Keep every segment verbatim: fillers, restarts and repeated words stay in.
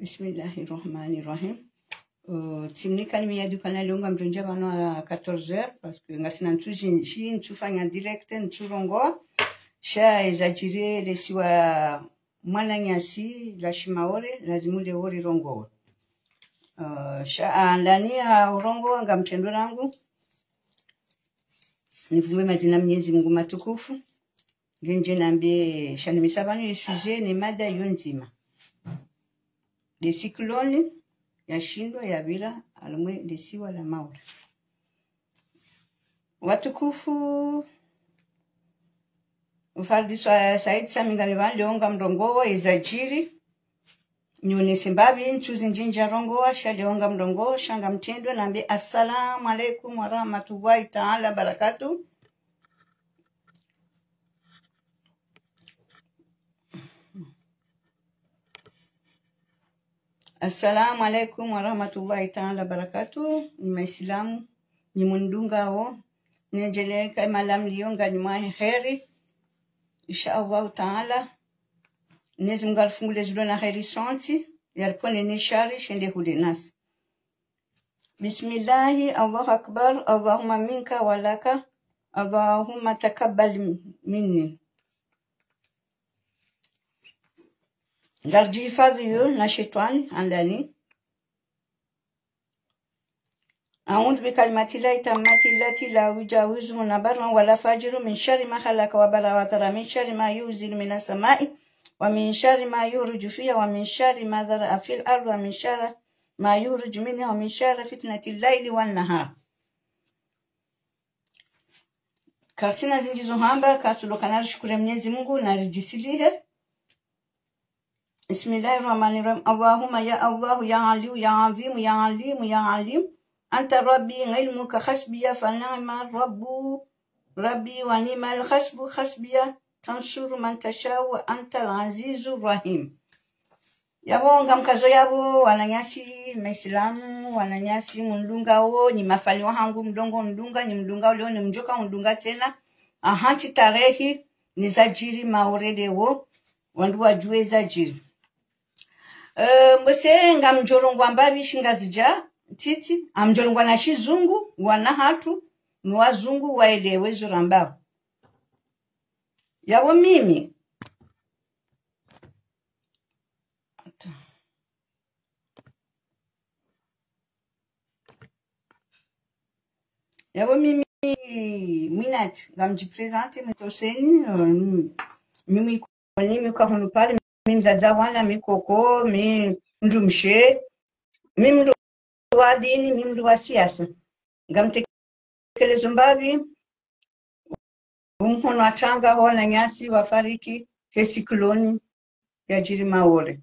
Bismillahi rahmani rahim. Euh, tsimnika ni miyadi kana leo ngamdjo ndja pvanu à quatorze heures, parce que ngasina ntsu zindji, ntsufanya direct, ntsurongoa. Sha ezadjiri lesiwa mwananyasi la Shimaore, lazimu leo rirongoe. Euh, sha, ah, ndani ya urongoa ngamtrendo rangu. Nivumbe madzina Mwenyezi Mungu matukufu. Ngendje nambe sha nimisa pvanu ye sujet ne mada yo ndzima. Le cyclone yashindwa yapvira harumwa lesiwa la Maore. Watukufu, mfardiswa Said Sami ngami pvanu leo ngamrongoa ezadjiri. Nyonese mbapvi ntsu zindji ndjarongoa, sha leo ngamrongoa, sha ngamtrendo nambe assalamu alaikum warahmatullahi taala wabarakatuh. Assalamu alaikum warahmatullahi taala wabarakatuh. Nyi Maislamu, nyi mundungao, nendjelee kama lamlio nganyi mwa heri. Insha Allahu taala. Mwenyezi Mungu arifungule zilo na heri sontsi, yaripvonese ne shari, shende hule nasi. Bismillahi, Allahu Akbar, Allahumma minka wa laka, Allahumma takabbal minni. Ngaridjihifadhwi yo na shetwani handani. أعوذ بكلمات الله التامات التي لا يجاوزهن بر ولا فاجر من شر ما خلق وبرأ وذرأ من شر ما ينزل من السماء ومن شر ما يعرج فيها ومن شر ما ذرأ في الأرض ومن شر ما يخرج منها ومن شر فتنة الليل والنهار. Karitsina zindji zo hamba, karitsulo kana rishukuru Mwenyezi Mungu na ridjisilihe. بسم الله الرحمن الرحيم. اللهم يا الله يا علي يا عظيم يا عليم يا عليم. أنت ربي علمك حسبي فنعم الرب ربي ونعم الحسب حسبي. تنصر من تشاء وأنت العزيز الرحيم. Yapvo ngamkazo yapvo wananyasi Maislamu, wananyasi mundungao, nyi mafani wahangu mdungo mdunga, nyi mdungao leo, nyi mdjoka mdunga tsena. Ahantsi tarehi, ni zadjiri Maore leo, wandru wadjuwe zadjiri. Eh, mbose ngamdjorongoa mbapvi shingazidja, ntiti, ngamdjorongoa na shizungu, wana hatru, ni wazungu waelewe zo rambao. Yapvo mimi. Attends. Yapvo mimi, Mwinati, ngamdjiprésente, mwitoseni, euh, mimi, mimi, mimi, kwa hunu pale, mimi mdzadze wa wana, mi koko, mi mdrumshe, mi mndru wa dini, mi mndru wa siasa. Ngamtekelezo mbapvi, umhono wa tanga ho wananyasi wafariki, he sikloni yadjiri Maore.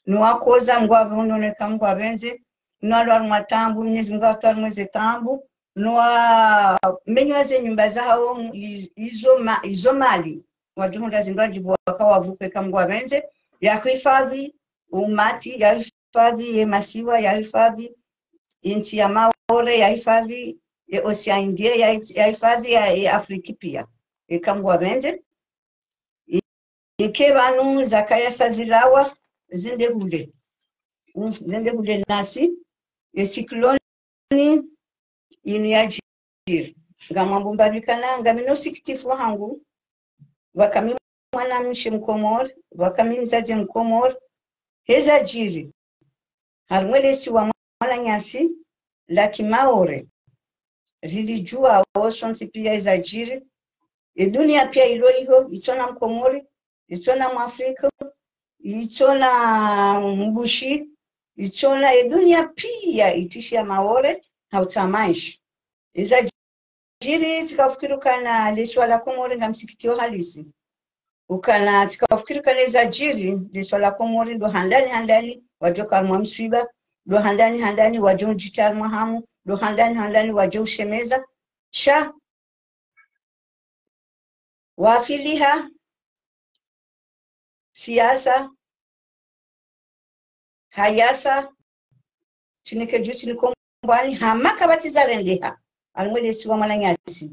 Nuwakoza, Mngu apvundu neka Mngu apvendze, nuwalwa harumwa taabu, Mwenyezi Mngu atowe harumwa ze taabu, nuwamenywa ze nyumba zahao, i-, izo ma-, izo mali, wadjuhundra zindru wadjibu waka wavuke ka Mngu apvendze, yahifadhwi umati, yahifadhwi ye masiwa, yahifadhwi intsi ya Maore, yahifadhwi ye Océan Indien, yahi-, yahifadhwi ya, ye Afriki pia. Eka Mngu apvendze. I-, ike pvanu zakaya sa zilawa, zende hule. Mm, zende hule nasi, ye sikloni inu yadjiri. Ngamwambo mbapvi kana, ngamina usikitifu wahangu, pvaka mi mwanamshe Mkomori, pvaka mi mdzadze Mkomori, he zadjiri harumwa lesiwa mwananyasi la Kimaore. Rilidjuwa wo sontsi pia ezadjiri. Edunia pia ilo iho, itsona Mkomori, itsona Mwafrika, itsona Mbushi, itsona edunia pia itishia Maore, ha utamashi. Ezadjiri tsika ufikiri ukana lesiwa la Komori ngamsikitio halisi. Ukana tsika ufikiri ukana ezadjiri lesiwa la Komori ndo handani handani wadjo ka harumwa mswiba, ndo handani handani wadjo ndjita harumwa hamu, ndo handani handani wadjo ushemeza. Sha wafiliha, siasa, hayasa, tsinike dju tsinike mbwani, hama kapvatsi zarendeha harumwa lesiwa mwananyasi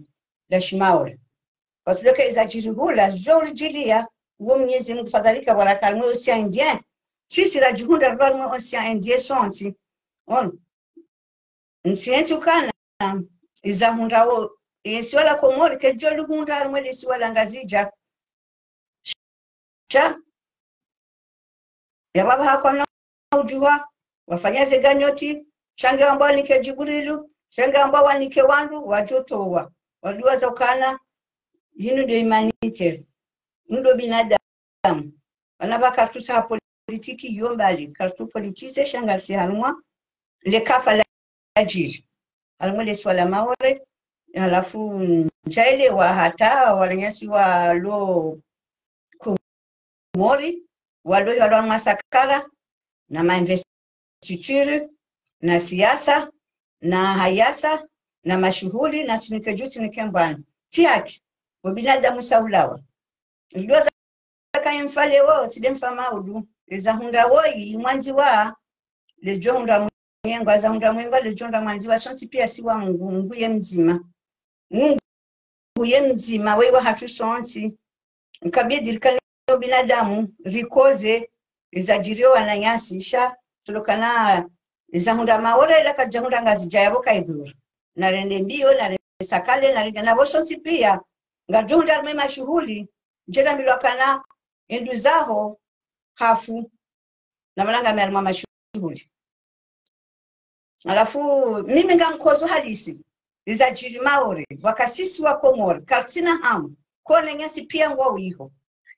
la Shimaore. Watsuleke ezadjiri hula, zo uridjilia, uwo Mwenyezi Mngu fadhalika waraka harumwa Océan Indien, Sisi radjihundra rilo harumwa Océan Indien sontsi. Ono. Ntsi yentsi ukana, iza hundra wo, isiwa la Komori, kedjo lihundra harumwa lesiwa la Ngazidja. Sha, ya baba hakwana udjuwa, wafanya ze ganyoti, sha nge wambwa wanike Djibrilu, sha nge wambwa wanike wandru, wadjotowa. Wadjuwa za ukana, yinu ndo humanitaire. Ndo binadamu. Wana ba kartsu sa politiki yo mbali, kartsu politize sha ngarisi harumwa, le kafa la djiri. Harumwa lesiwa la Maore, halafu, ntsaelewa hata, wananyasi walo Komori, walo, walo masakara, na ma investiture, na siasa, na hayasa, na mashuhuli, na tsinike dju, tsinike mbwani. Tsi haki, wo binadamu sa ulawa. Ndo za kaya mfa leo, tsi nde mfa maudu. Eza hundra woyi, mwandziwa, ledjo hundra mwengwa, za hundra mwengwa, ledjo hundra mwandziwa, sontsi pia si wa Mungu, Mungu ye mdzima. Mungu ye mdzima, woyi wahatru sontsi. Nkabidi rikane wo binadamu, rikoze, eza djiri wo wananyasi, sha, tsi ndo ukana, eza hundra Maore, ila kadja hundra Ngazidja ya bo kaidhuru. Na rende mbio, na rende sakale, na rende, na bo sontsi pia, ngadjo hundra harumwa mashuhuli, ndjera mbilwa ukana, endu zaho, hafu, na malanga me harumwa mashuhuli. Halafu, mimi ngamkozo halisi, iza djiri Maore, waka sisi wa Komori, kartsina hamu, ko wananyasi pia ngwao iho.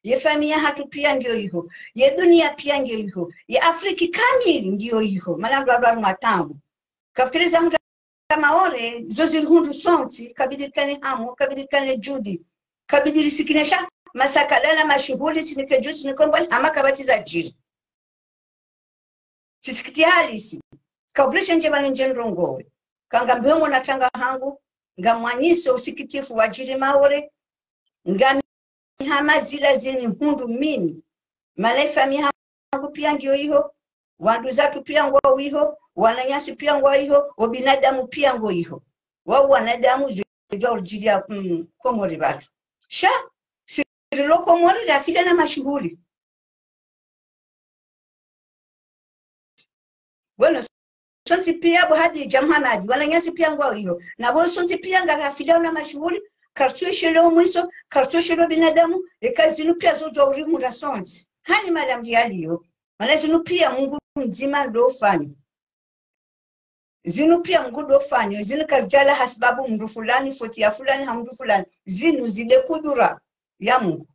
Ye famiyi yahatru pia ngiyo iho. Ye duniya pia ngiyo iho. Ye Afriki kamili ngiyo iho. Mana ndo ndo harumwa taabu. Kafikiri za hundra Maore, zo zirihundru sontsi, kabidi rikane hamu, kabidi rikane djudi. Kabidi risikine sha, masakala na mashuhuli, tsinike dju, tsinike mbwani, hama kapvatsi za djiri. Tsisikiti halisi. Ka obligé ndje pvanu ndje ndrongowe. Ka ngambiwo mwana tanga hangu, ngamwanyiso usikitifu wa djiri Maore, ngami hama zila zinihundru mimi. Mana ye famiyi yahangu pia ngiyo iho, wanduzatru pia ngwao iho, wananyasi pia ngwao iho, wo binadamu pia ngwao iho. Wao wanadamu zidjuwa udjiri ya, mm, Komori pvatsu. Sha, sirilo Komori rafida na mashuhuli. Bueno, sontsi pia bo Hadidja Muhamadi, wananyasi pia ngwao iho. Na bo sontsi pia ngarafida na mashuhuli, kartsu yeshelewo mwiso, kartsu yeshelewo binadamu, eka zinu pia zodjuwa urihundra sontsi. Hani mala mri yaliyo. Mana zinu pia Mungu mdzima ndo ufanya. Zinu pia Mungu ndo ufanya. Zinu kazidjalawa hasibabu mndru fulani, foti ya fulani, ha mndru fulani. Zinu zile kudura ya Mungu.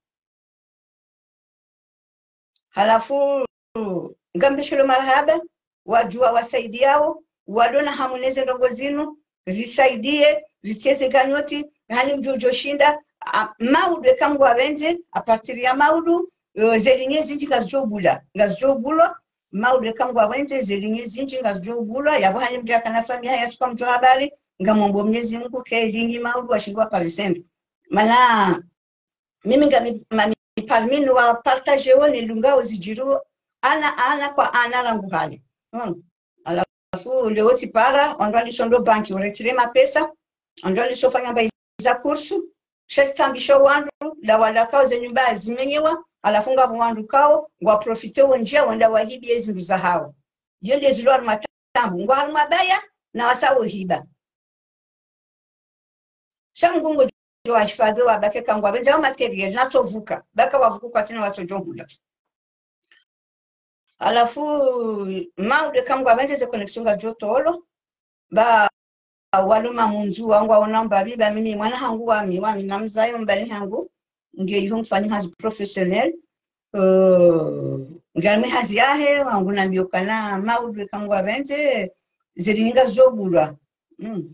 Halafu, ngambisholo marahaba, wadjuwa wasaidiyao, walo na hamu neze ndrongo zinu, risaidiye, ritseze ganyoti, hani mndru udjo shinda, a, maudu eka Mungu apvendze, à partir ya maudu, eh, ze ligne zindji ngazidjo bula, ngazidjo bulwa, maudu eka Mungu apvendze, ze ligne zindji ngazidjo bulwa, ya bo hani mndru yakana famiyi haya tsuka mdjuwa habari, ngamombo Mwenyezi Mungu ke ligne maudu washindwa parisendo. Mana, mimi ngami, mami, parmi nu wa partager wo nilungao zidjiri ana, ana kwa ana rangu hale. Hmm. Halafu, leo tsipara, wandru wandisa ndo banki, uretire mapesa, wandru wandisa fanya mbayi za kursu, sha zitambisho wandru, la wala kao ze nyumba zimenyewa, halafu ngapvo wandru kao, ngwa profite wo ndjia, wenda wahibiye zindru zahawo. Yo nde zilo harumwa taabu, ngwa harumwa baya, na wasa wo hiba. Sha Mungu ngudjo wahifadhi wabake ka ngwapvendza wo matériel, natso vuka. Baka wavuku kwatsina watsodjo hula. Halafu, maudu eka Mungu apvendze ze connexion ngazidjo tolo. Ba, walo mamundzu wangu waona mbapvi, ba mimi mwana hangu wami, wami na mzayo mbani hangu. Nge iho mfanyi hazi professionnel. Eh, nge harumwa hazi yahe, wangu nambiyo ukana maudu eka Mungu apvendze, ze ligne ngazidjo bulwa. Mm.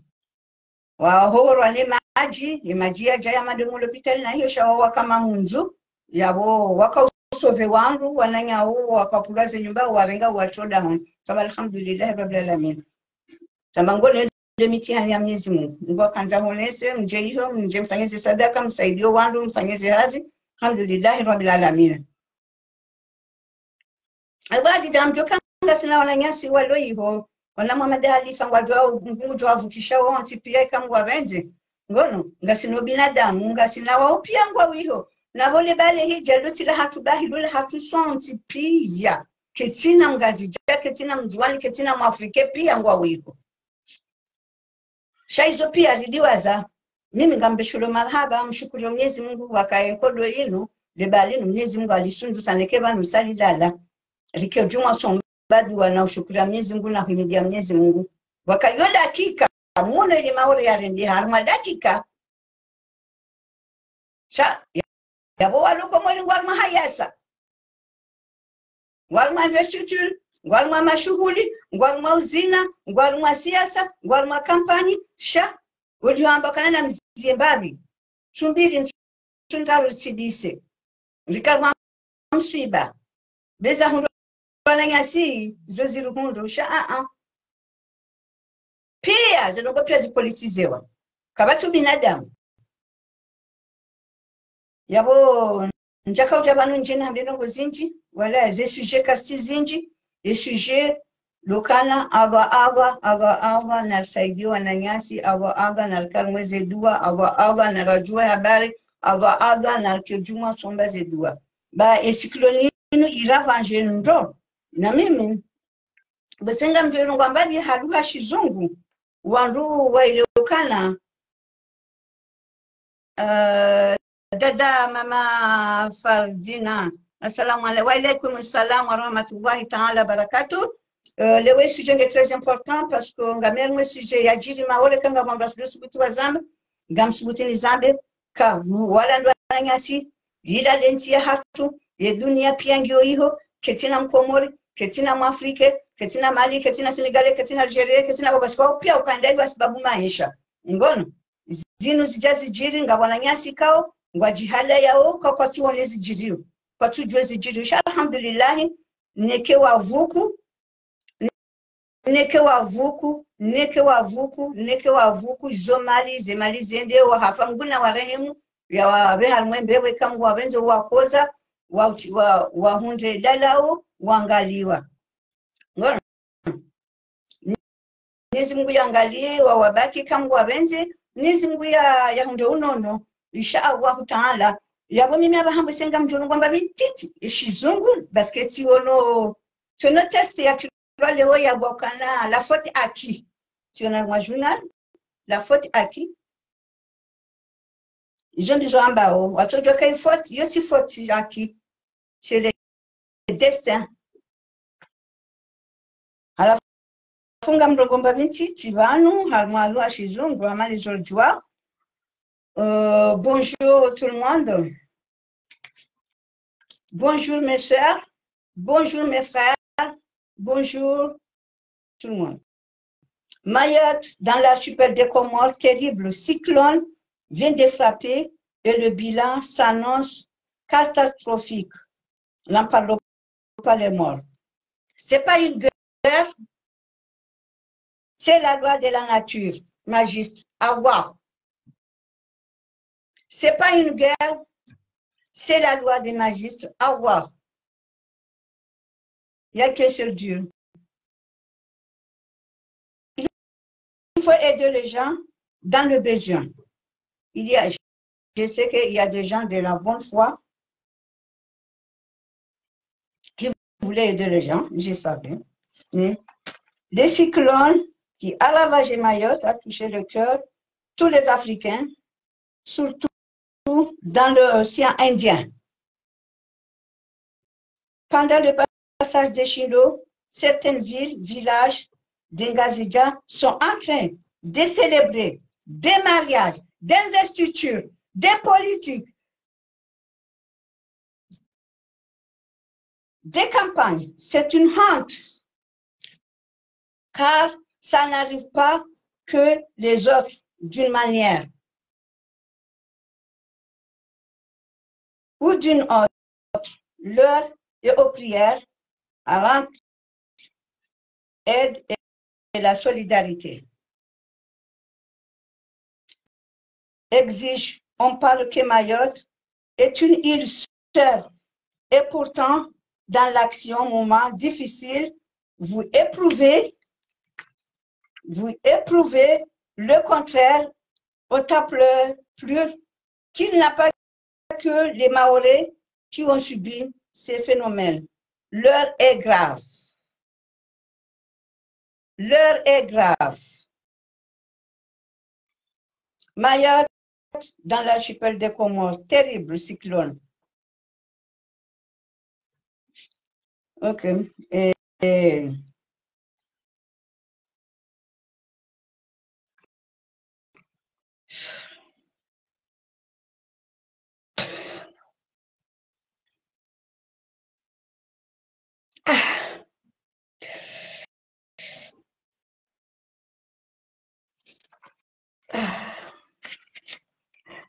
Wahohorwa ne madji, ye madji yadja ya madomo lopitali na hiyo sha wao waka mamundzu, ya bo waka usauver wandru, wananyawo, waka pvulwa ze nyumba, warenga, watsodja honi. Saba alhamdulillahi rabbil alamin. Saba ngono nde mitihani ya Mwenyezi Mungu. Ngwakandza honese, mdje iho, mdje mfanye ze sadaka, msaidiye wandru, mfanye ze hazi. Alhamdulillahi rabbil alamin. Abadi djamdjo ka ngasina wananyasi walo iho. Wana Muhammad Halifa ngwadjo, ngudjo wavukisha wontsi pia eka Mungu apvendze. Ngono, ngasina wo binadamu, ngasina wao pia ngwao iho. Na bo le bale hidja lo tsi lahatru bahi, lo lahatru sontsi pia. ketsina Mngazidja, ketsina Mndzuwani, ketsina Mwafrike, piya ngwawo iho. Sha izo piya ridiwaza. Mimi ngambeshulo marahaba, mshukuru Mwenyezi Mungu, wakaye nkodo inu, le bali linu Mwenyezi Mungu alisundusa neke pvanu salilala. Rike djumwa usomba dua na ushukuru Mwenyezi Mungu na huimidia Mwenyezi Mungu. Wakayo dakika, muno ili Maore yarende, harumwa dakika. Sha, ya, yapvo walo Komori ngwarimwa hayasa. Ngwarimwa investiture, ngwarimwa mashuhuli, ngwarimwa uzina, ngwarimwa siasa, ngwarimwa kampanyi, sha, uliwamba kana na mzie mbapvi. Tsumbiri, ntsundraru tsidise. Rikarimwa mswiba. Beza hundru wananyasi, zo ziri hundru, sha, a, a. Piya, zendrongo piya zipolitizewa. Kapvatsi ubinadamu. Yapvo, ndjaka udja pvanu ndje nambe ndrongo zindji, wala ze sujet kazitsi zindji, e sujet lokana, Allah, Allah, Allah, Allah, narisaidiye wananyasi, Allah, Allah, narikarimwe ze dua, Allah, Allah, naradjuwe habari, Allah, Allah, narike djumwa usomba ze dua. Ba, e cyclone inu irapva ndje ndro, na mimi, bese ngamdjo irongoa mbapvi ha lugha shizungu, wandru waelewe ukana, eh, dada mama Fardina. Assalamu alaikum. Wa alaikum salam wa rahmatullahi ta'ala wa barakatuh. Eh, lewo e sujet nge très important parce que ngameri mwe sujet yadjiri Maore ka ngapvo mndru asubuti wazambe, ngamsubuti nizambe, ka wala ndo wananyasi, yila le ntsi yahatru, ye dunia piya ngiyo iho, ketsina Mkomori, ketsina Mwafrike, ketsina Mali, ketsina Sénégalais, ketsina Algérien, ketsina wabasi wao piya ukaenda iwa sababu maesha. Ngono, zinu zidja zidjiri, ngapvo wananyasi kao, ngwadjihadayao, ka kwatsuone zidjiriyo, kwatsudjuwe zidjiriyo. Sha alhamdulillahi, neke wavuku, neke wavuku, neke wavuku, neke wavuku, zo mali, ze mali zende, wahafa, Mngu nawarehemu, yawapve harimwe mbepvo eka Mngu wapvendze wakoza, wa, wa, wahundre dalao, wangaliwa. Ngono. Mwenyezi Mngu yangaliye, wawabaki eka Mngu wapvendze, Mwenyezi Mngu ya, yahundre unono, insha Allahu Ta'ala. Yapvo mimi apvaha mbwese ngamdjo irongoa mbapvi ntiti, e shizungu, parce que tsiono, tsiono texte ya lwa lewo yambwa ukana la faute à qui ? Tsiona mwa journal, la faute à qui ? Izo ndizo wambao, watsodjuwa ka i faute, yo tsi faute à qui ? C'est le destin. Halafu ngamrongoa mbapvi ntiti pvanu, harimwa lugha shizungu, hama nizodjuwa. Euh, bonjour tout le monde. Bonjour mes sœurs, bonjour mes frères, bonjour tout le monde. Mayotte, dans l'archipel des Comores, terrible cyclone vient de frapper et le bilan s'annonce catastrophique. N'en parlons pas, les morts. C'est pas une guerre, c'est la loi de la nature, ma juste. Au revoir. C'est pas une guerre, c'est la loi des majestés. Au revoir. Il n'y a qu'un seul Dieu. Il faut aider les gens dans le besoin. Il y a, je sais qu'il y a des gens de la bonne foi qui voulaient aider les gens, je savais. Mais le cyclone qui a ravagé Mayotte a touché le cœur tous les Africains, surtout dans l'océan Indien. Pendant le passage des Shindo, certaines villes, villages de Ngazidja sont en train de célébrer des mariages, d'investitures, des politiques, des campagnes. C'est une honte, car ça n'arrive pas que les autres d'une manière ou d'une autre. L'heure est aux prières, à rendre aide et la solidarité. Exige, on parle que Mayotte est une île seule. Et pourtant, dans l'action, moment difficile, vous éprouvez, vous éprouvez le contraire, on tape plus qu'il n'a pas que les Mahorais qui ont subi ces phénomènes. L'heure est grave. L'heure est grave. Mayotte, dans l'archipel des Comores, terrible cyclone. Ok. Et, et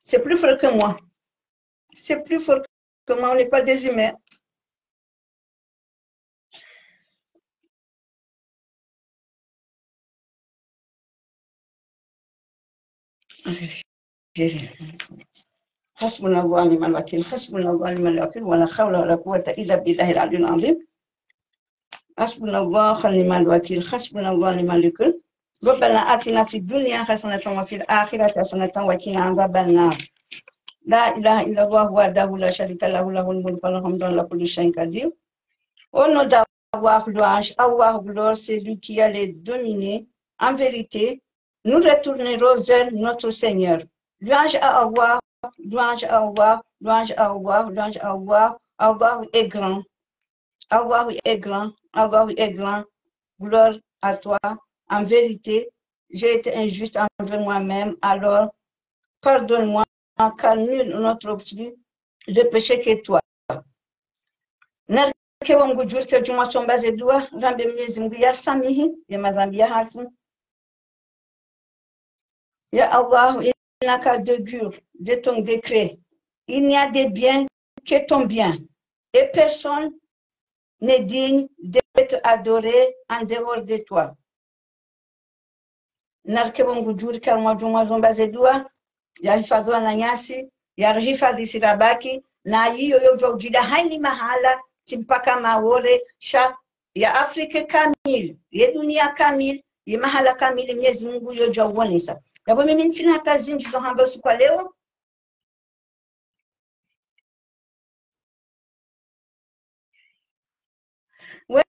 C'est plus fort que moi. C'est plus fort que moi, on n'est pas des humains. حسبنا الله ونعم الوكيل، حسبنا الله ونعم الوكيل، ولا حول ولا قوة إلا بالله العلي العظيم. حسبنا الله ونعم الوكيل، حسبنا الله ونعم الوكيل. ربنا آتنا في الدنيا حسنة وفي الآخرة حسنة وقنا عذاب النار. لا إله إلا الله وحده لا شريك له، له الملك وله الحمد وهو على كل شيء قدير. Au nom d'Allah, louange, Allah, gloire, c'est lui qui a les dominés. En vérité, nous retournerons vers notre Seigneur. Louange à Allah, louange à Allah, louange à Allah, louange à Allah. Allah est grand. Allah est grand, Allah est grand. Gloire à toi. En vérité, j'ai été injuste envers moi-même. Alors, pardonne-moi, car nul n'autre plus de péché que toi. Narike wo Mngu dju, rike djuu mwa tsomba ze dua, rambe Mwenyezi Mungu yarisamihi ye madhambi yahatru. Ya Allah, il n'a qu'à déduire de ton décret. Il n'y a de bien que ton bien. Et personne n'est digne d'être adoré en dehors de toi. Narike wo Mngu dju, rike harumwa djuu mwa tsomba ze dua, yahifadhwi wananyasi, yarihifadhwi si rabaki, na yiyo yodjuwa udjida hayina mahala, tsi mpaka Maore, sha ya Afrique kamili, ye dunia kamili, ye mahala kamili, Mwenyezi Mungu yodjuwa uonesa. Yapvo mimi ntsina hata zindji zo hamba usiku wa leo. We,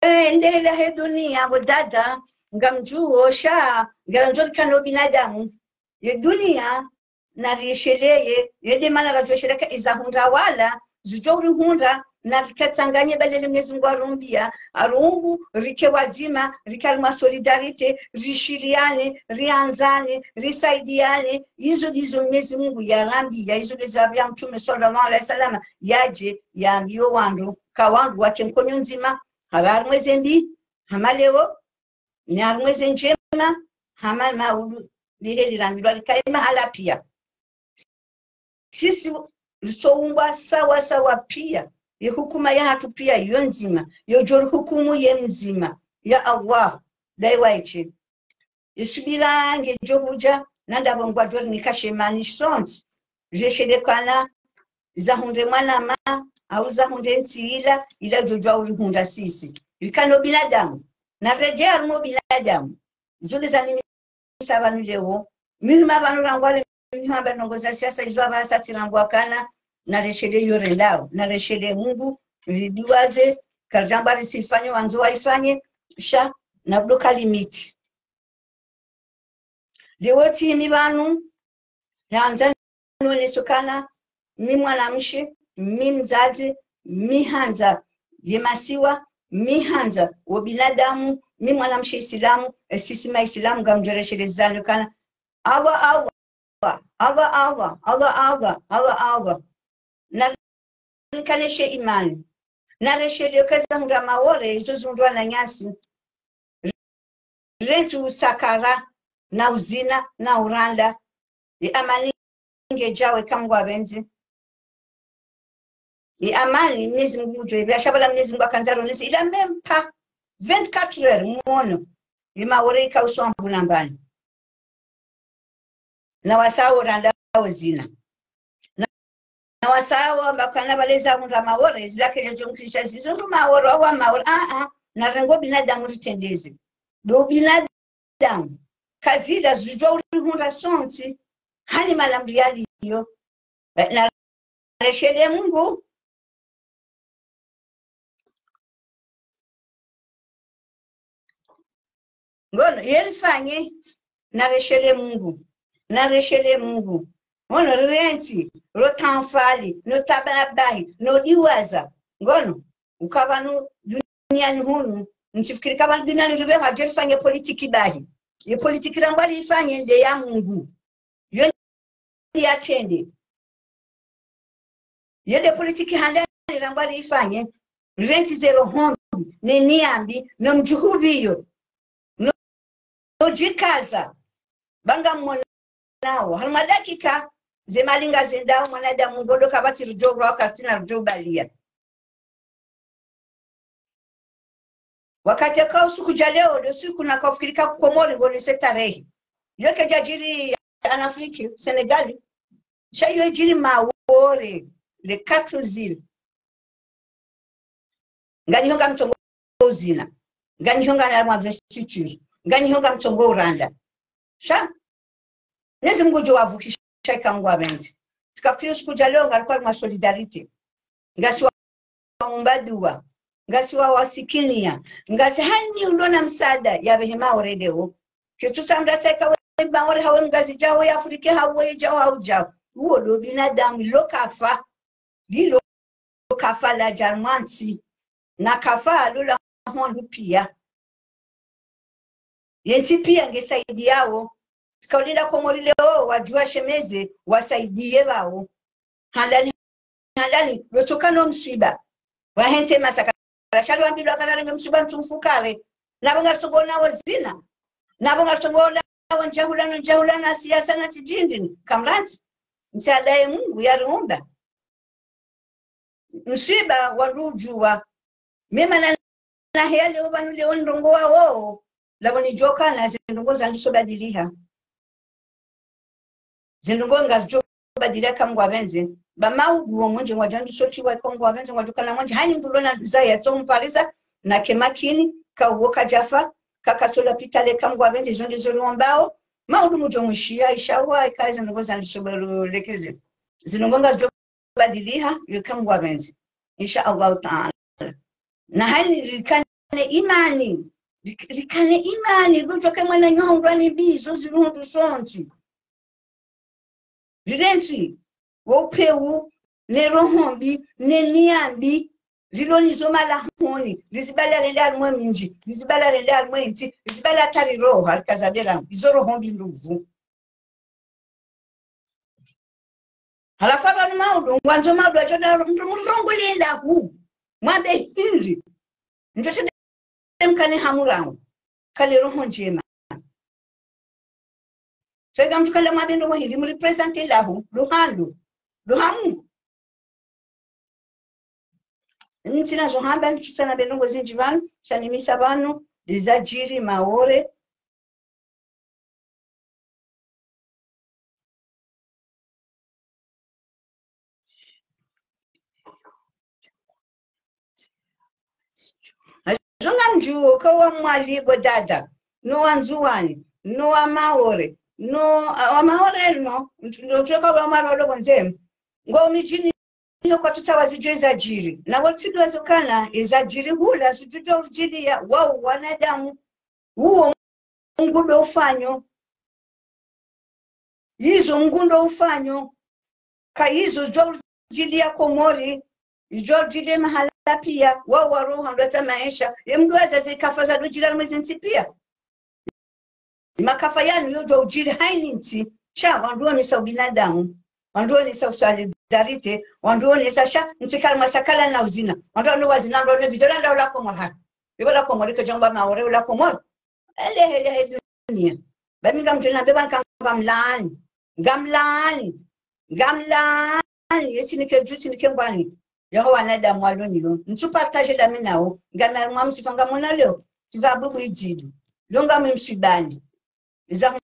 endelea he dunia, bo dada, ngamdjuo sha, ngarandzo rikane ubinadamu. Ye dunia, nariyesheleye, yende mana radjuwa sheleka iza hundra wala, zidjo urihundra, narikatsanganye balele Mwenyezi Mungu arumbia, arumbu, rike wadzima, rike harumwa solidarité, rishiliane, riandzane, risaidiane, izo ndizo Mwenyezi Mungu yarambia, izo ndizo yambia Mtrume swallallahu alayhi wasallam, yadje, yambie wandru, ka wandru wake nkonyo ndzima, hara harumwa ze mbi, hama leo, ni harumwa ze ndjema, hama maudu, lihe lirambilwa likaye mahala pia. Sisi, risoumbwa sawa sawa pia, ye hukuma yahatru pia yo ndzima, yodjo rihukumu ye mdzima, ya Allah, dayi waishe. Ye subira ngedjo hudja, na ndapvo ngwadjo rinika shemani sontsi, riyeshelekana, zahundre mwanama, au zahundre ntsi ila, ila djodjuwa urihundra sisi. Rikane ubinadamu, naredjee harumwa ubinadamu. Zule zanimisa pvanu leo, mihima pvanu rangwale, mihima pvanu ndrongoo za siasa, izo apvasa tsirangwa kana, nareshelee yo rendao, nareshelee Mungu, ridiwaze, karidjamba ritsifanye, wandzo waifanye, sha, na budoka limiti. Leo tsi mi pvanu, nandza nioneso kana, mi mwanamshe, mi mdzadze, mi handza ye masiwa, mi handza wo binadamu, mi mwanamshe Isilamu, e sisi ma Isilamu ngamdjo reshelezana kana, Allah, Allah, Allah, Allah, Allah, Allah, Allah, Allah. Na nikaneshe imani. Nareshelee eka zahundra Maore, izo zihundrwa na nyasi. Rentsi usakara, na uzina, na uranda. Ye amani ngedjawo eka Mungu apvendze. Ye amani, Mwenyezi Mungu udjo ipvia, sha pvala Mwenyezi Mungu akandza ronese, ila même pas vingt-quatre heures, mwono. Ye Maore ika uswambu na mbani. Na wasaya uranda wo zina. Na, na wasaya wamba kana pvale zahundra Maore, zila kedja djo mkisha zizundru Maore, awa Maore, ah, ah, narenge ubinadamu ritrendeze. Ndo ubinadamu. Kazila zidjo urihundra sontsi, hani malamri yaliyo. Ba, na, nareshelee Mungu. Ngono, yelifanye, nareshele Mungu. Nareshele Mungu. Ngono, rentsi, rotanfali, no tababahi, no diwaza. Ngono, ukaya pvanu duniani hunu, ntsifikiri ukaya pvanu duniani ripve hadje rifanye politiki bahi. Ye politiki rangwa rifanye nde ya Mungu. Yo yatrende. Yende politiki handani rangwa rifanye, rentsi ze roho mbi, ne nia mbi, no mdjuhu pviyo, no, no djikaza, ba ngammonao. Harumwa dakika, ze mali ngazendao, mwanadamu ngondo kapvatsi rudjo rwa wakati na rudjo balia. Wakati ka usiku dja leo, ndo usiku nakafikiri ka Komori ngoni se tarehi. Yo kedjadjiri en Afrique, Sénégal. Sha yo idjiri Maore, les quatre îles. Nganyi ho ngamtsongo uzina. Nganyi ho ngana mwa investiture. Nganyi ho ngamtsongo uranda. Sha, Mwenyezi Mungu ngudjo wavukisha eka Mungu apvendze. Tsikafikiri usiku dja leo ngarikao harumwa solidarité. Ngasi wa, waomba dua. Ngasi wa wasikinia. Ngasi hani ulo na msaada ya pvehe Maore leo. Ketsu tsamdra tsaika we Maore hawe Mngazidja hawe Afrika hawe djao hau djao. Uwo ndo binadamu lo kafa. Lilo kafa ladja mwantsi. Na kafa lo la hondru pia. Yentsi pia nge saidiao. Tsika ulinda Komori leo, wadjuwa shemeze, wasaidiye pvao. Handani, handani, lotsoka no mswiba. Wahentsi masakara, sha lwambilwa kana renge mswiba mtsu mfukare. Napvo ngaritsongo ona wo zina. Napvo ngaritsongo ona wo ndjahula no ndjahula na siasa na tsidjindini. Kamrantsi. Ntsi adaye Mungu yariumba. Mswiba wandru udjuwa. Mema na, na heya leo pvanu leo ndrongoo wao. Lapvo nidjoka na zindrongoo zandiso badiliha. Zindrongoo ngazidjo badiliha eka Mungu apvendze. Ba maudu wo mwendje ngwadjandiso shiwa eka Mungu apvendze ngwadjokana mwendje. Hani mndru lo na zaya tso mparisa, nake makini, ka uwo kadjafa, kakatso lapitali eka Mungu apvendze, izo ndizo riombao. Maudu mudjo mwishiya, inshallah, eka zindrongoo zandiso balekeze. Zindrongoo ngazidjo badiliha, eka Mungu apvendze. Insha Allahu Ta'ala. Na hani rikane imani. Rik-, rikane imani. Rudjoke mwana nyoha undrwani mbi, zo ziruhundru sontsi. Rirentsi, wo upvewu, ne roho mbi, ne nia mbi. Rilo nizo malahoni, rizibala rende harumwa mindji, rizibala rende harumwa ntsi, rizibala hata riroha, rikaza bela, izo roho mbi ndruvu. Halafu apvanu maudu, ngwandzo maudu, atsona mndru mrongolee lahu. Mwambe hindri. Mndru tsende mkane hamu rangu. Kale roho ndjema. Tsega mndru kale mwambe ndrongo hindri, mrepresente lahu. Luhandu. Luhamu. Ntsina zo hamba, ntsutsaha nambe ndrongo zindji pvanu, sha nimisa pvanu, ndezadjiri Maore. Azo ngamdjuo ka wa Mwali bo dada, no wa Ndzuwani, no wa Maore, no, a, wa Maore no, ndo tsoka wa Maore lo bondzema. Ngo midjini yo kwatsu tsaha wazidjuwe zadjiri. Na wotsi ndo wazo kana, ezadjiri hula, zidjudjo udjiliya, wao wanadamu. Uwo Mungu ndo ufanyo. Izo Mungu ndo ufanyo. Ka izo djo udjiliya Komori, idjo udjiliya mahala pia, wao waroha ndo hata maesha. Ye mndru wazaze kafa zadjodjiliya mwezi ntsi pia. Makafa yanu yodjo udjiri haini ntsi, sha wandru wonesa ubinadamu, wandru wonesa usolidarité, wandru wonesa sha ntsi kali masakala na uzina, wandru wanu wazina, wandru wanu vidjola nda ula Komori hali. Ibo la Komori kedjongwa Maore ula Komori. Ele hele he dunia. Ba mi ngamdjona beba nka ngamlaani. Ngamlaani. Ngamlaani. Ye tsinike dju, tsinike ngwani. Yaho wanadamu walo nilo. Ntsu partage dami nawo. Ngami harumwa msifa ngamwona leo. Tsiva bubu idzidu. Lo ngamwi mswibani. Iza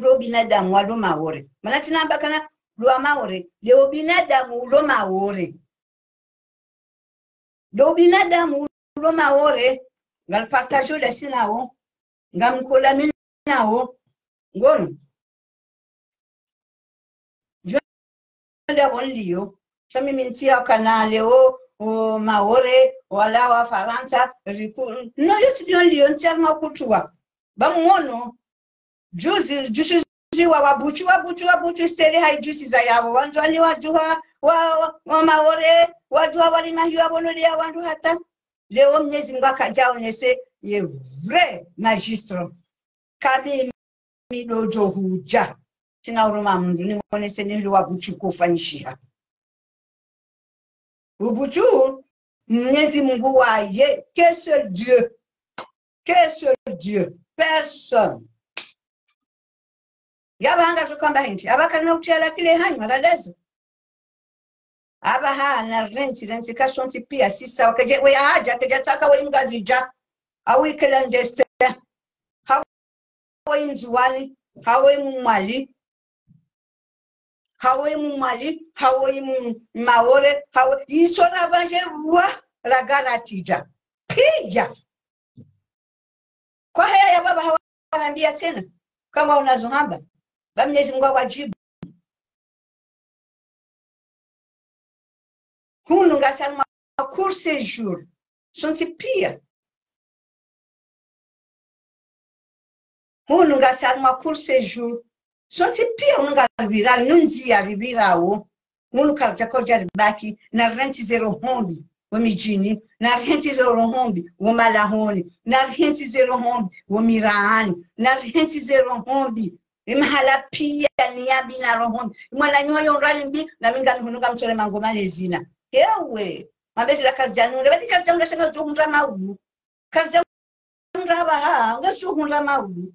ndo binadamu walo Maore. Mana tsinamba kana lo wa Maore. Leo binadamu ulo Maore. Ndo binadamu ulo Maore, ngalipartage ola sinawo, ngamkola minawo, ngono. Djo nda bon liyo, sha mimi ntsi ya kana leo, o Maore, wala wa Farantsa, riku, no, yo tsi dio liyo, ntsi ya makutuwa. Ba mwono, juzi, juzi, juzi wa, wa Buchu, wa Buchu, wa Buchu, steli hayi juzi za yapvo. Wandzuwani wadjuha, wa, wa, wa Maore, wadjuha walima hiyo apvo no leya wandru hata. Leo Mnyezi Mungu akadja onese ye vrai magistrat. Kabi mi ndo djo hudja. Tsina huruma mndru, nimwonese ni hule wa Buchu kofanyishiha. Ubuchu, Mnyezi Mungu waye, que seul Dieu. Que seul Dieu. Personne. Yapvo hanga tukamba hindri. Apvaha karina utriya la kile hanyu, alaleze. Apvaha na rentsi, rentsi ka sontsi piya, si sawa. Kedje, we hadja, kedja tsaka we Mngazidja. Awu ikela ndeste. Hawe Ndzuwani, hawe Mmwali. Hawe Mmwali, hawe Mmaore, hawe, iso na pvandje pvwa, ragara tsidja. Piya. Kwa haya ya baba hawa wanambiya tsena. Kama unazo hamba. Ba Mnyezi Mungu awadjibu. Hunu ngasi harumwa court séjour. Sontsi piya. Hunu ngasi harumwa court séjour. Sontsi piya hunu ngaripvira, nundziya ripvirawo. Hunu karidja kodja ribaki, na rentsi ze roho mbi, wo midjini, na rentsi ze roho mbi, wo malahoni, na rentsi ze roho mbi, wo miraani, na rentsi ze roho mbi. Imahala piya ni yambi na roho mbi. Imwananyaho yo ndrali mbi, na mi ngami hunu ngamtsole mangoma ne zina. Ewe, mambe zila kazidja nure, badi kazidja nure sha ngazidjo hundra maulu. Kazidja hundra apvaha, ngazidjo hundra maulu.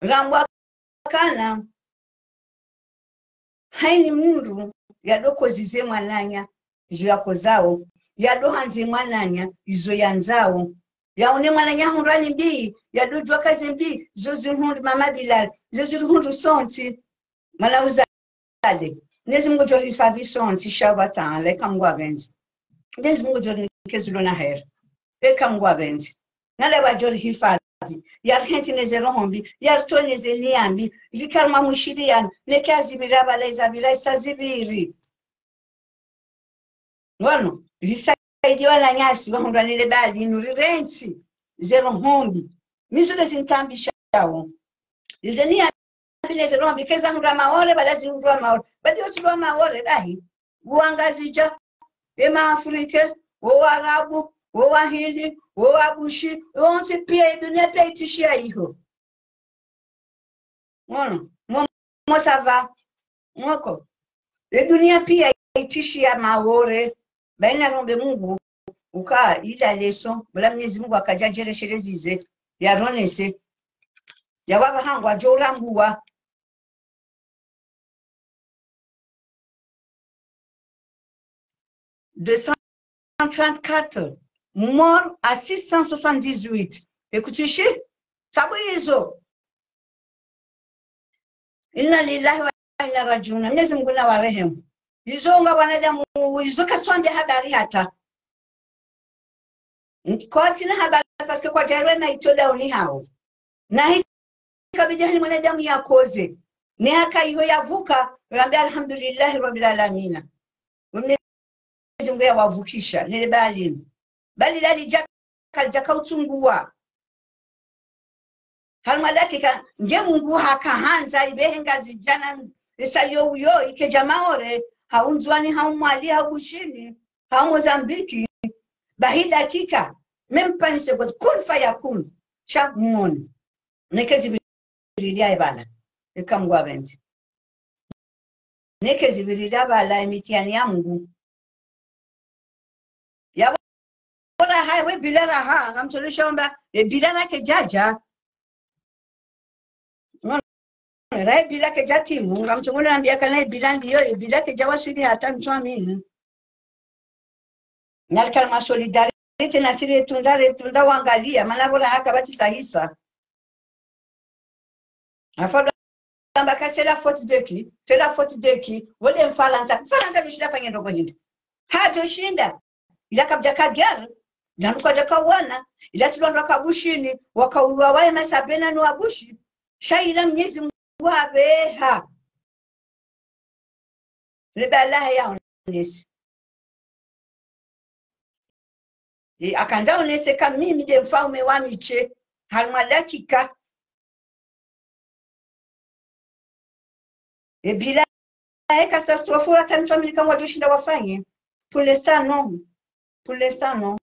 Rambwa kana, hayini mndru yado kozize mwananya, izo yakozao, yado handze mwananya, izo yandzao. Yaone mwananya hundra ni mbi, yado djuwa ka ze mbi, zo zirihundru mama Bilal, zo zirihundru sontsi. Mwana uzade. Mnyezi Mungu djo rihifadhwi sontsi, insha Allah Taala, eka Mungu apvendze. Mnyezi Mungu djo rinike zilo na heri. Eka Mungu apvendze. Nale wadjo rihifadhwi. Yarihentsi ne ze roho mbi, yaritowe ne ze niya mbi, rike harumwa mushiriano, neke azipvira pvala, izapvira, isa zipviri. Ngono, risaidiye wananyasi, wahundrwa nile bali, inu rirentsi, ze roho mbi. Mi zo nde zinitambishao. Ize niya mbi ne ze roho mbi, keza hundrwa Maore, pvala zihundrwa Maore. Badi yo tsi lwa Maore, bahi. Wo Wangazidja, e Maafrike, wo Waarabu, wo Wahindi, wo Wabushi, wontsi piya, e duniya piya itishiya iho. Ngono, mo, mo ça va. Ngoko. E duniya piya itishiya Maore. Bayina rombe Mungu, uka ila leso, bula Mnyezi Mungu akadja djeresheleze zize, yaronese. Ya baba hangu adjo urambuwa. Deux cent trente-quatre, mort à six cent soixante-dix-huit. Ekutsishi, sabu izo. Inna lillahi wa inna rajiuna. Mnyezi Mungu nawarehemu. Izo nga wanadamu, izo katsuwambiya habari hata. Kwatsina habari, parce que kwadjairwa na itoda oni hawo. Na hika bidi hani mwanadamu yakoze. Ne haka iho yavuka, rambe alhamdulillahi rabbil alamina. Mnyezi Mungu yawavukisha, nele balini. Bali lali djaka, djaka utsunguwa. Harumwa dakika, nge Mungu hakahandza, ibehe Ngazidja na, isa yo uyo, ikedja Maore, hau Ndzuwani, hau Mwali, hau Bushini, hau Mozambiki, bahi dakika, même pas une seconde, kun fayakun, sha mwone. Neke zipvirilia e pvala, eka Mungu apvendze. Neke zipvirilia pvala e mitihani ya Mungu. Ya pvo raha, we bila raha, ngamtsolisha wamba, e bila rake djadja. Non, ra e bila kedja timu, ngamtsongolo nambiya kana e bila ndiyo, e bila kedja waswili hata mtsu amini. Nalika ma solidarité nasi retunda, retunda wangaliya, mana pvo raha kapvatsi sahisa. Afadhwali amba ka c'est la faute de qui? C'est la faute de qui? Wole Mfarantsa. Mfarantsa ndo shinda afanye ndrongo hindri? Hadjo shinda. Ila kapvadjaka guerre, ndanu kwadjaka wana, ila tsi lwa ndru waka Bushini, wakaulwa waye masabena no wa Bushi, sha ila Mnyezi Mungu hapveha. Rebe Allah yaonese. E, akandza onese ka mimi nde mfaume wa mishe. harimwa dakika. E bila e catastrophe, hata mtru amini ka ngwadjoshinda wafanye. Pour l'instant, non. Pour l'instant, non.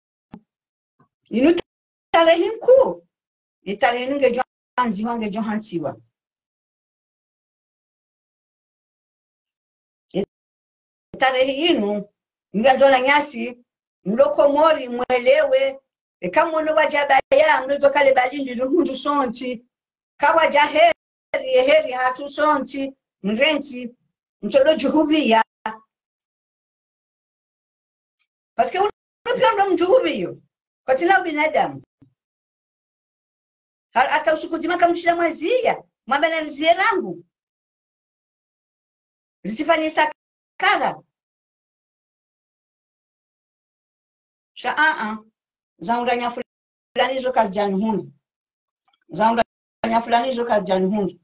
Inu tarehi nkuu. E tarehi inu ngedjo handziwa, ngedjo hantsiwa. E tarehi inu, ngandzo wananyasi, mlo Komori, mwelewe, eka mwono wadja baya, mlo djo kale balindi luhundru sontsi. Kawadja heri, e heri hatru sontsi, mrentsi, mtsodo djuhubiya. Parce que unu piya ndo mdjuhubiyo. Kwatsina ubinadamu. Ha-, hata usiku dzima kamshinda mwaziya, mwamba nariziye rangu. Risifanye sakara. Sha, a, a. Za undanya fulani zo kazidjanihundra. Za undanya fulani zo kazidjanihundra.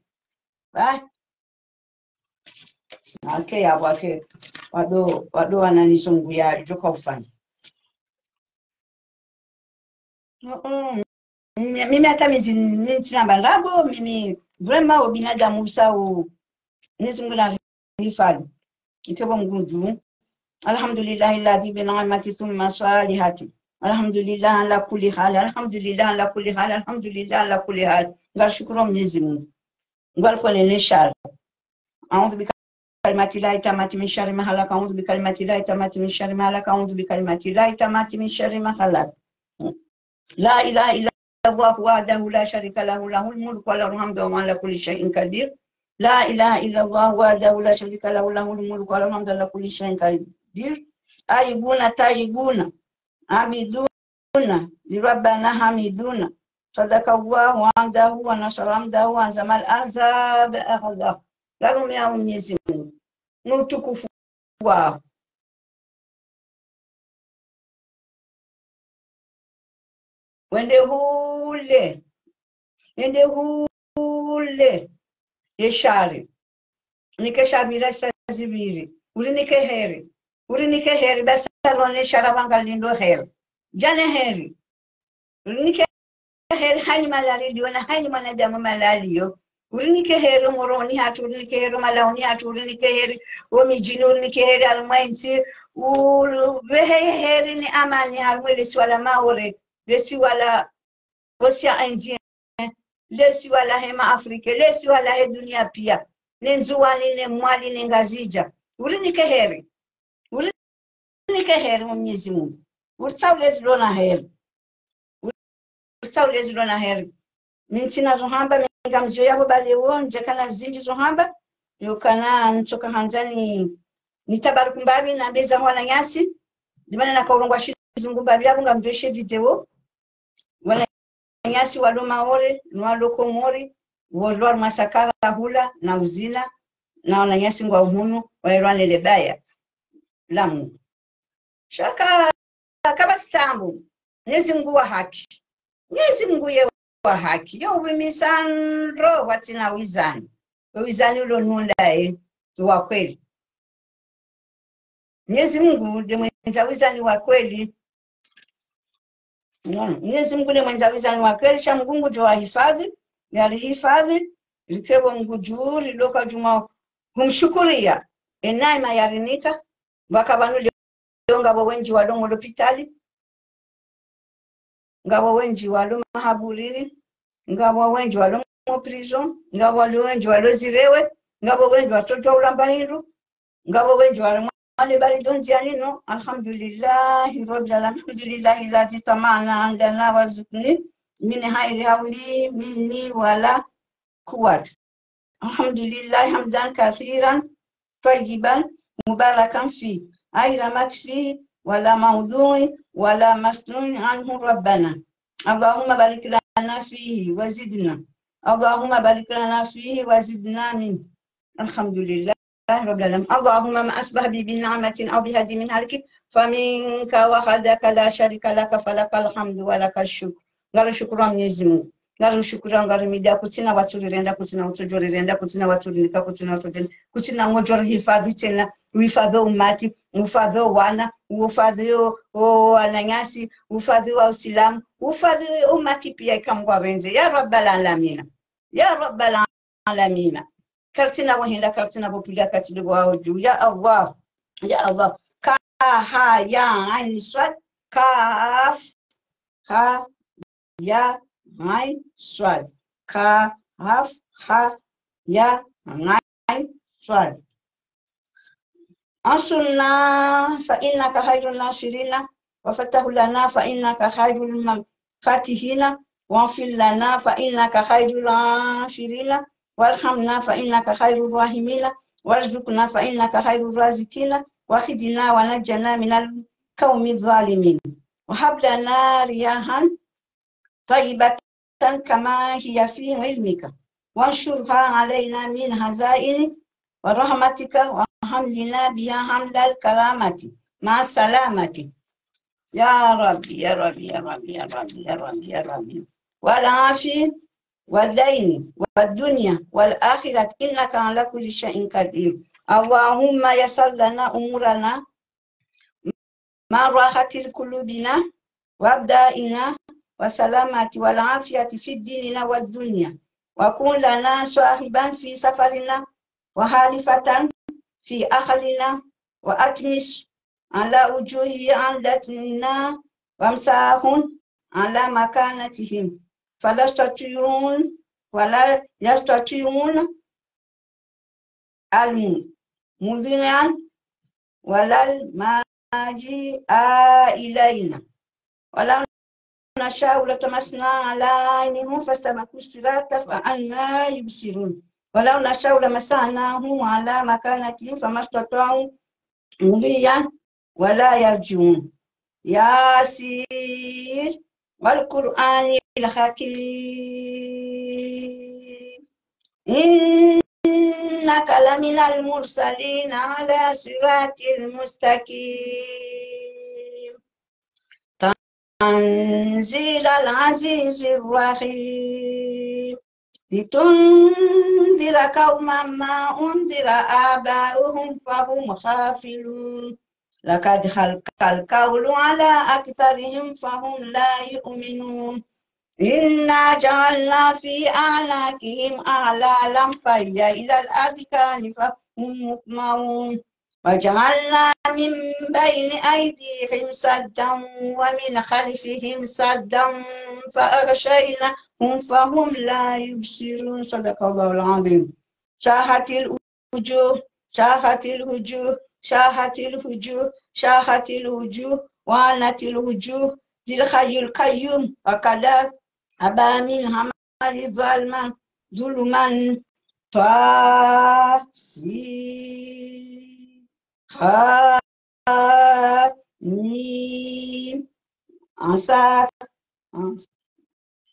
Ba. Ake ya wake. Wado, wado wananizo nguya djoka ufanya. Mm-mm. Mimi, mimi hata mizi, mimi ntsina mba ndrabo, mimi vraiment ubinadamu usa u, Mwenyezi Mungu narihifadhwi. Ikebo Mungu dju. الحمد لله الذي بنعمته تتم الصالحات. الحمد لله على كل حال. الحمد لله على كل حال. الحمد لله على كل حال. Ngarishukuru Mwenyezi Mungu. Ngwalikonene shari. أعوذ بكلمات الله التامات من شر ما خلق. أعوذ بكلمات الله التامات من شر ما خلق. أعوذ بكلمات الله التامات من شر ما خلق. لا إله إلا الله وحده لا شريك له، له الملك وله الحمد وهو على كل شيء قدير. لا إله إلا الله وحده لا شريك له، له الملك وله الحمد على كل شيء قدير. آيبون تائبون عابدون لربنا حامدون. صدق الله وعده ونصر عبده وهزم الأحزاب وحده. Ngarumia Mwenyezi Mungu. Ni utukufu waho. Wende hule. Wende hule. Ye shari. Nike shari ra sa zibiri. Urinike heri. Urinike heri. Basi alone shara wanga lindo heri. Djane heri. Urinike heri hanyi mahala rilio na hanyi mwanadamu mahala alio. Urinike heri Moroni hatru, urinike heri Malauni hatru, urinike heri omidjini, urinike heri harumwa entsi, uvehe heri ni amani harumwa lesiwa la Maore, lesiwa la Océan Indien, lesiwa lahe ma Afrique, lesiwa lahe dunia piya, ne Ndzuwani, ne Mwali, ne Ngazidja. Urinike heri. Urinike heri Mwenyezi Mungu. Uritsaule zilo na heri. Uritsaule zilo na heri. Mi ntsina zo hamba, mi ngamzio yapvo bale wo, ndjakana zindji zo hamba. Yokana ntsoka handzani, nitabaruku mbapvi na mbeza wananyasi. Ndimana nakaulongwa shizungu mbapvi yapvo ngamzio she video. Wananyasi walo Maore, no walo Komori, wolwa harumwa sakara hula, na uzina, na wananyasi ngwao hunu, waelwa ne lebaya la Mungu. Sha ka, kabasi tambu, Mwenyezi Mungu wa haki. Mwenyezi Mungu ye wa haki. Yo wimisa ndro watsina wizani. Wo wizani ulo nunda ye, wa kweli. Mwenyezi Mungu nde mwendza wizani wa kweli. Unaona? Mwenyezi Mungu nde mwendza wizani wa kweli, sha Mungu ngudjo wahifadhwi, yarihifadhwi, rikepvo Mungu dju, riloka djuma humshukuriya, e neema yarinika, pvaka pvanu leo ngapvo wendji walo mo lopitali, ngapvo wendji walo mahaburini, ngapvo wendji walo mo prison, ngapvo walo wendji walo zirewe, ngapvo wendji watsodjuwa ulamba hindru, ngapvo wendji walo mwane bali dondziani no. Alhamdulillahi Rabbil Alamin. الحمد لله الذي طمأنن عندنا وارزقني من خير حولي مني ولا قوة. الحمد لله حمدا كثيرا طيبا مباركا فيه غير مكفي ولا مودوع ولا مستغنى عنه ربنا. اللهم بارك لنا فيه وزدنا. اللهم بارك لنا فيه وزدنا منه. الحمد لله رب العالمين. اللهم ما أصبح بي من نعمة أو بأحد من خلقك فمنك وحدك لا شريك لك فلك الحمد ولك الشكر. Ngarushukuru Mwenyezi Mungu. Ngarushukuru, ngarumida, kutsina watsurirenda, kutsina utsodjorirenda, kutsina watsurinika, kutsina utsodjeni, kutsina ngodjorihifadhwi tsena, uhifadhwi wo umati, uhifadhwi wo wana, uhifadhwi wo, wo wananyasi, uhifadhwi wa Usilamu, Ufadhili umati piya ika Mngu apvendze. Ya Rabbal Alamina. Ya Rabbal Alamina. Kartsina pvo henda, kartsina pvo pvira, kartsi de pvo awo dju. Ya Allah. Ya Allah. Ka, ha, ya, ain, swad. Kaf. Ha, ya, ain, swad. Ka, haf, ha, ya, ain, swad. انصرنا فإنك خير الناصرين، وافتح لنا فإنك خير الفاتحين، واغفر لنا فإنك خير الغافرين، وارحمنا فإنك خير الراحمين، وارزقنا فإنك خير الرازقين، وأخرجنا ونجنا من القوم الظالمين، وهب لنا ريحا طيبة كما هي في علمك، وانشرها علينا من خزائن رحمتك، وحملنا بها حمل الكرامة مع السلامة. يا ربي، يا ربي، يا ربي، يا ربي، يا ربي، يا ربي. والعافية والدين والدنيا والآخرة إنك على كل شيء قدير. اللهم يسر لنا أمورنا مع راحة قلوبنا وأبداننا وسلامة والعافية في ديننا والدنيا. وكن لنا صاحبا في سفرنا وخليفة في أهلنا وأطمس على وجوه أعدائنا وامسحهم على مكانتهم فلا يستطيعون ولا يستطيعون المضي ولا المجيء إلينا. ولو نشاء لطمسنا على أعينهم فاستبقوا الصراط فأنى يبصرون. ولو نشاء لمسخناهم على مكانتهم فما استطاعوا مضيا ولا يرجعون. يس والقرآن الحكيم إنك لمن المرسلين على صراط مستقيم تنزيل العزيز الرحيم لتنذر قوما ما أنذر آباؤهم فهم غافلون لقد حق القول على أكثرهم فهم لا يؤمنون إنا جعلنا في أعناقهم أغلالا فهي إلى الأذقان فهم مقمحون وجعلنا من بين أيديهم سدا ومن خلفهم سدا فأغشيناهم فهم لا يبصرون. صدق الله العظيم. شاخت الوجوه، شاخت الوجوه، شاخت الوجوه، شاخت الوجوه، وعنت الوجوه للحي القيوم وقد خاب من حمل ظلما ظلما. طه سين خا ميم عسى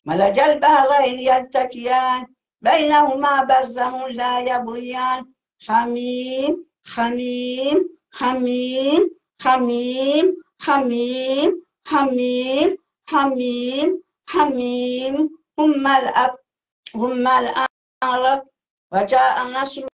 مرج البحرين يلتقيان بينهما برزخ لا يبغيان حم خم خم حم ثم الأ- ثم الأعراف وجاء النصر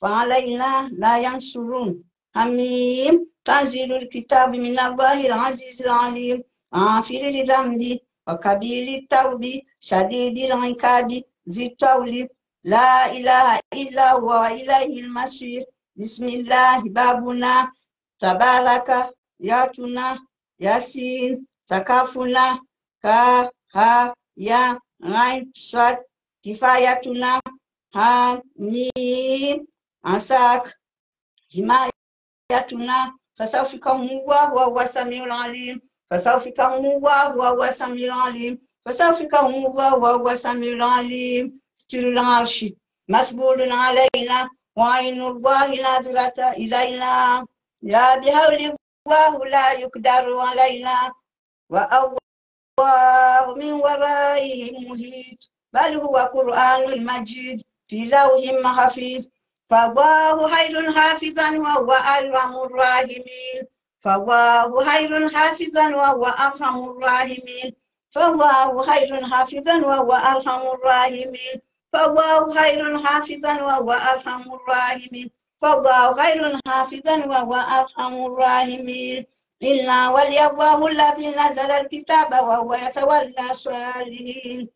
فعلينا لا ينصرون. حميم تنزيل الكتاب من الله العزيز العليم غافر الذنب وقابل التوب شديد العقاب ذي الطول لا إله إلا هو وإليه المصير. بسم الله بابنا تبارك ياتنا ياسين سقفنا كا ها يا عين صاد كفايتنا حميم عساك حمايتنا فسوف يكفيكهم الله وهو السميع العليم فسوف يكفيكهم الله وهو السميع العليم فسوف يكفيكهم الله وهو السميع العليم ستر العرش مسبول علينا وعين الله ناظرة إلينا لا بحول الله لا يقدر علينا والله من ورائهم محيط بل هو قرآن مجيد في لوح محفوظ فالله خير حافظا وهو أرحم الراحمين فالله خير حافظا وهو أرحم الراحمين فالله خير حافظا وهو أرحم الراحمين فالله خير حافظا وهو أرحم الراحمين فالله خير حافظا وهو أرحم الراحمين إن ولي الله الذي نزل الكتاب وهو يتولى الصالحين.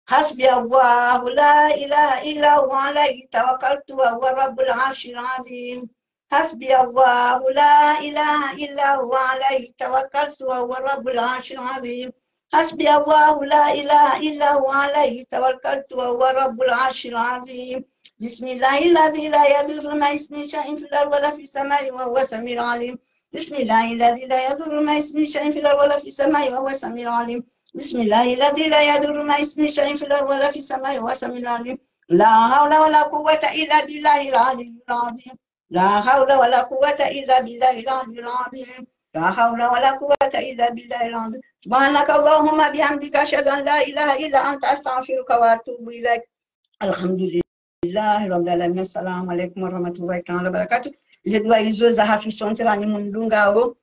حسبي الله لا إله إلا هو عليه توكلت وهو رب العرش العظيم. حسبي الله لا إله إلا هو عليه توكلت وهو رب العرش العظيم. حسبي الله لا إله إلا هو عليه توكلت وهو رب العرش العظيم. بسم الله الذي لا يضر مع اسمه شيء في الأرض ولا في السماء وهو السميع العليم. بسم الله الذي لا يضر مع اسمه شيء في الأرض ولا في السماء وهو السميع العليم. بسم الله الذي لا يضر مع اسمه شيء في الأرض ولا في السماء وهو السميع العليم. لا حول ولا قوة إلا بالله العلي العظيم. لا حول ولا قوة إلا بالله العلي العظيم. لا حول ولا قوة إلا بالله العظيم. سبحانك اللهم بحمدك، أشهد أن لا إله إلا أنت، أستغفرك وأتوب إليك. الحمد لله رب العالمين. السلام عليكم ورحمة الله تعالى وبركاته. Ze dua izo za hatru sontsi ranyi mundungao.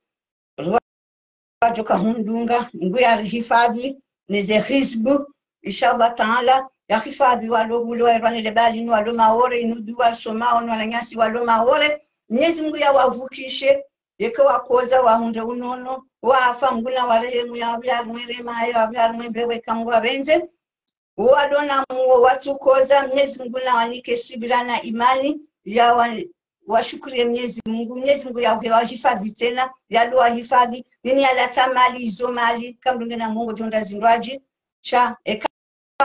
Wadjoka hundunga, Mngu yarihifadhi, neze hizbu, inshallah taala, yahifadhi walo hule wairwa ne lebali, ni walo Maore, inu dua risomao, ni wananyasi walo Maore, Mnyezi Mngu yawavukishe, yeke wakoza, wahundre unono, wafa Mngu nawarehemu, yawapve harumwa rehema yahe, yawapve harumwa mbepvo eka Mngu yapvendze. Walo na muo watsukoza, Mnyezi Mngu nawanike subira na imani, yawa-, washukurie Mnyezi Mngu, Mnyezi Mngu yahe wahifadhi tsena, yalo wahifadhi, nini yalatsa mali, izo mali, kamdunge na Mngu djonda zindrwadji, sha, eka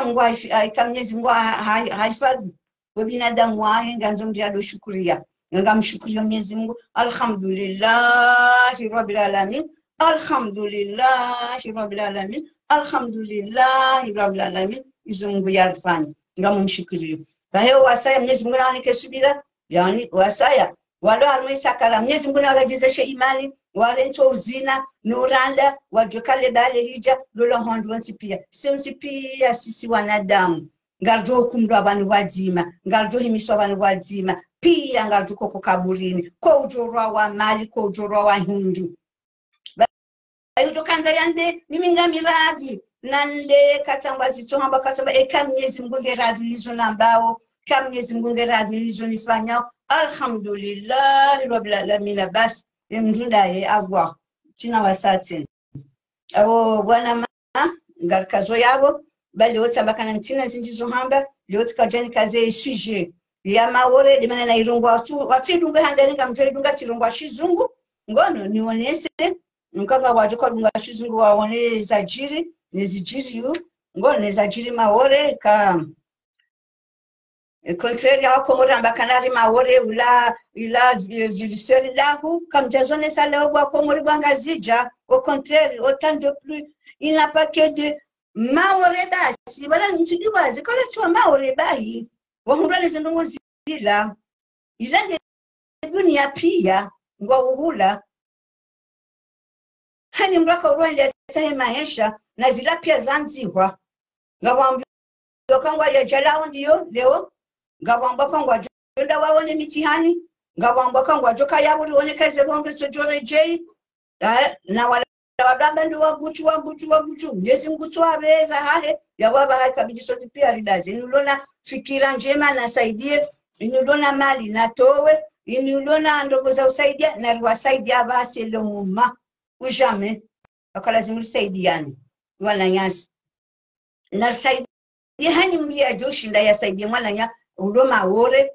Mngu hahifi-, eka Mnyezi Mngu ha-, ha-, hahifadhi, we binadamu wahe, ngandzo mndru yalo shukuria. Ngamshukurio Mnyezi Mngu, alhamdulillahi rabbil alamin, alhamdulillahi rabbil alamin, alhamdulillahi rabbil alamin, izo Mngu yarifanya. Ngamumshukurio. Pvahe wasaya Mnyezi Mngu nawanike subira, yaani wasaya. Walo harumwa isakara, Mnyezi Mngu nawaredjezeshe imani, warentsi uzina, no uranda, wadjoka lebali hidja, lola hondro ntsi pia. Si ntsi pia sisi wanadamu. Ngaridjo hukumlwa pvanu pvwadzima, ngaridjo himiswa pvanu pvwadzima, pia ngaridjo koko kaburini, ko udjorwa wa mali, ko udjorwa wa hindru. Ba-, ayo djo kandza yande, ni mi ngami radhi, nande katsamba zitso hamba katsamba, eka Mnyezi Mngu nge radhi nizo nambao, eka Mnyezi Mngu nge radhi nizo nifanyao, alhamdulillahi rabbil alamina, basi, ye mndru ndaye Allah, tsina wasaya tsena. Apvo bwana ma, ngarikazo yapvo, ba leo tsamba kana ntsina zindji zo hamba, leo tsikadja nikaze sujet ya Maore, de mana na irongwa watsu, watsu idunga handani ngamdjo idunga tsi irongwa shizungu, ngono, nionese, nukanga wadjo ka dunga shizungu waone zadjiri, ne zidjiri yu, ngono, ne zadjiri Maore, ka, E contraire ya Wakomori amba kana ri Maore ula, ila vi-, viliseri lahu, kamdjazonesa leo bwa Komori bwa Ngazidja, au contraire, autant de plus, il n'a pas que de Maore basi, wala ntsi djuwa, zikola tsi wa Maore bahi, wahundrwa ne zindrongo zila, ila nde dunia pia, ngwa uhula. Hani mndru aka urwa nde atsahe maesha, na zila pia zandzihwa. Ngapvo wambao ka ngwadja lao ndiyo, leo. Ngapvo wambao ka ngwadjo enda waone mitihani. Ngapvo wambao ka ngwadjo kaya pvo rione ka eze ronge zodjo redjei. Eh, na wala wadamba ndi wabutru, wabutru, wabutru. Mnyezi Mngu tsu wapveza hahe, ya wapva hahe kabidi sontsi pia ridaze. Inu lona fikira ndjema nasaidie, inu lona mali natowe, inu lona ndrongo za usaidia, na riwasaidie apvase le muma. Ujame, wakalazimu risaidiane, wananyasi. Na risaidie hani mndru yadjo shinda yasaidie mwananya, ulo Maore.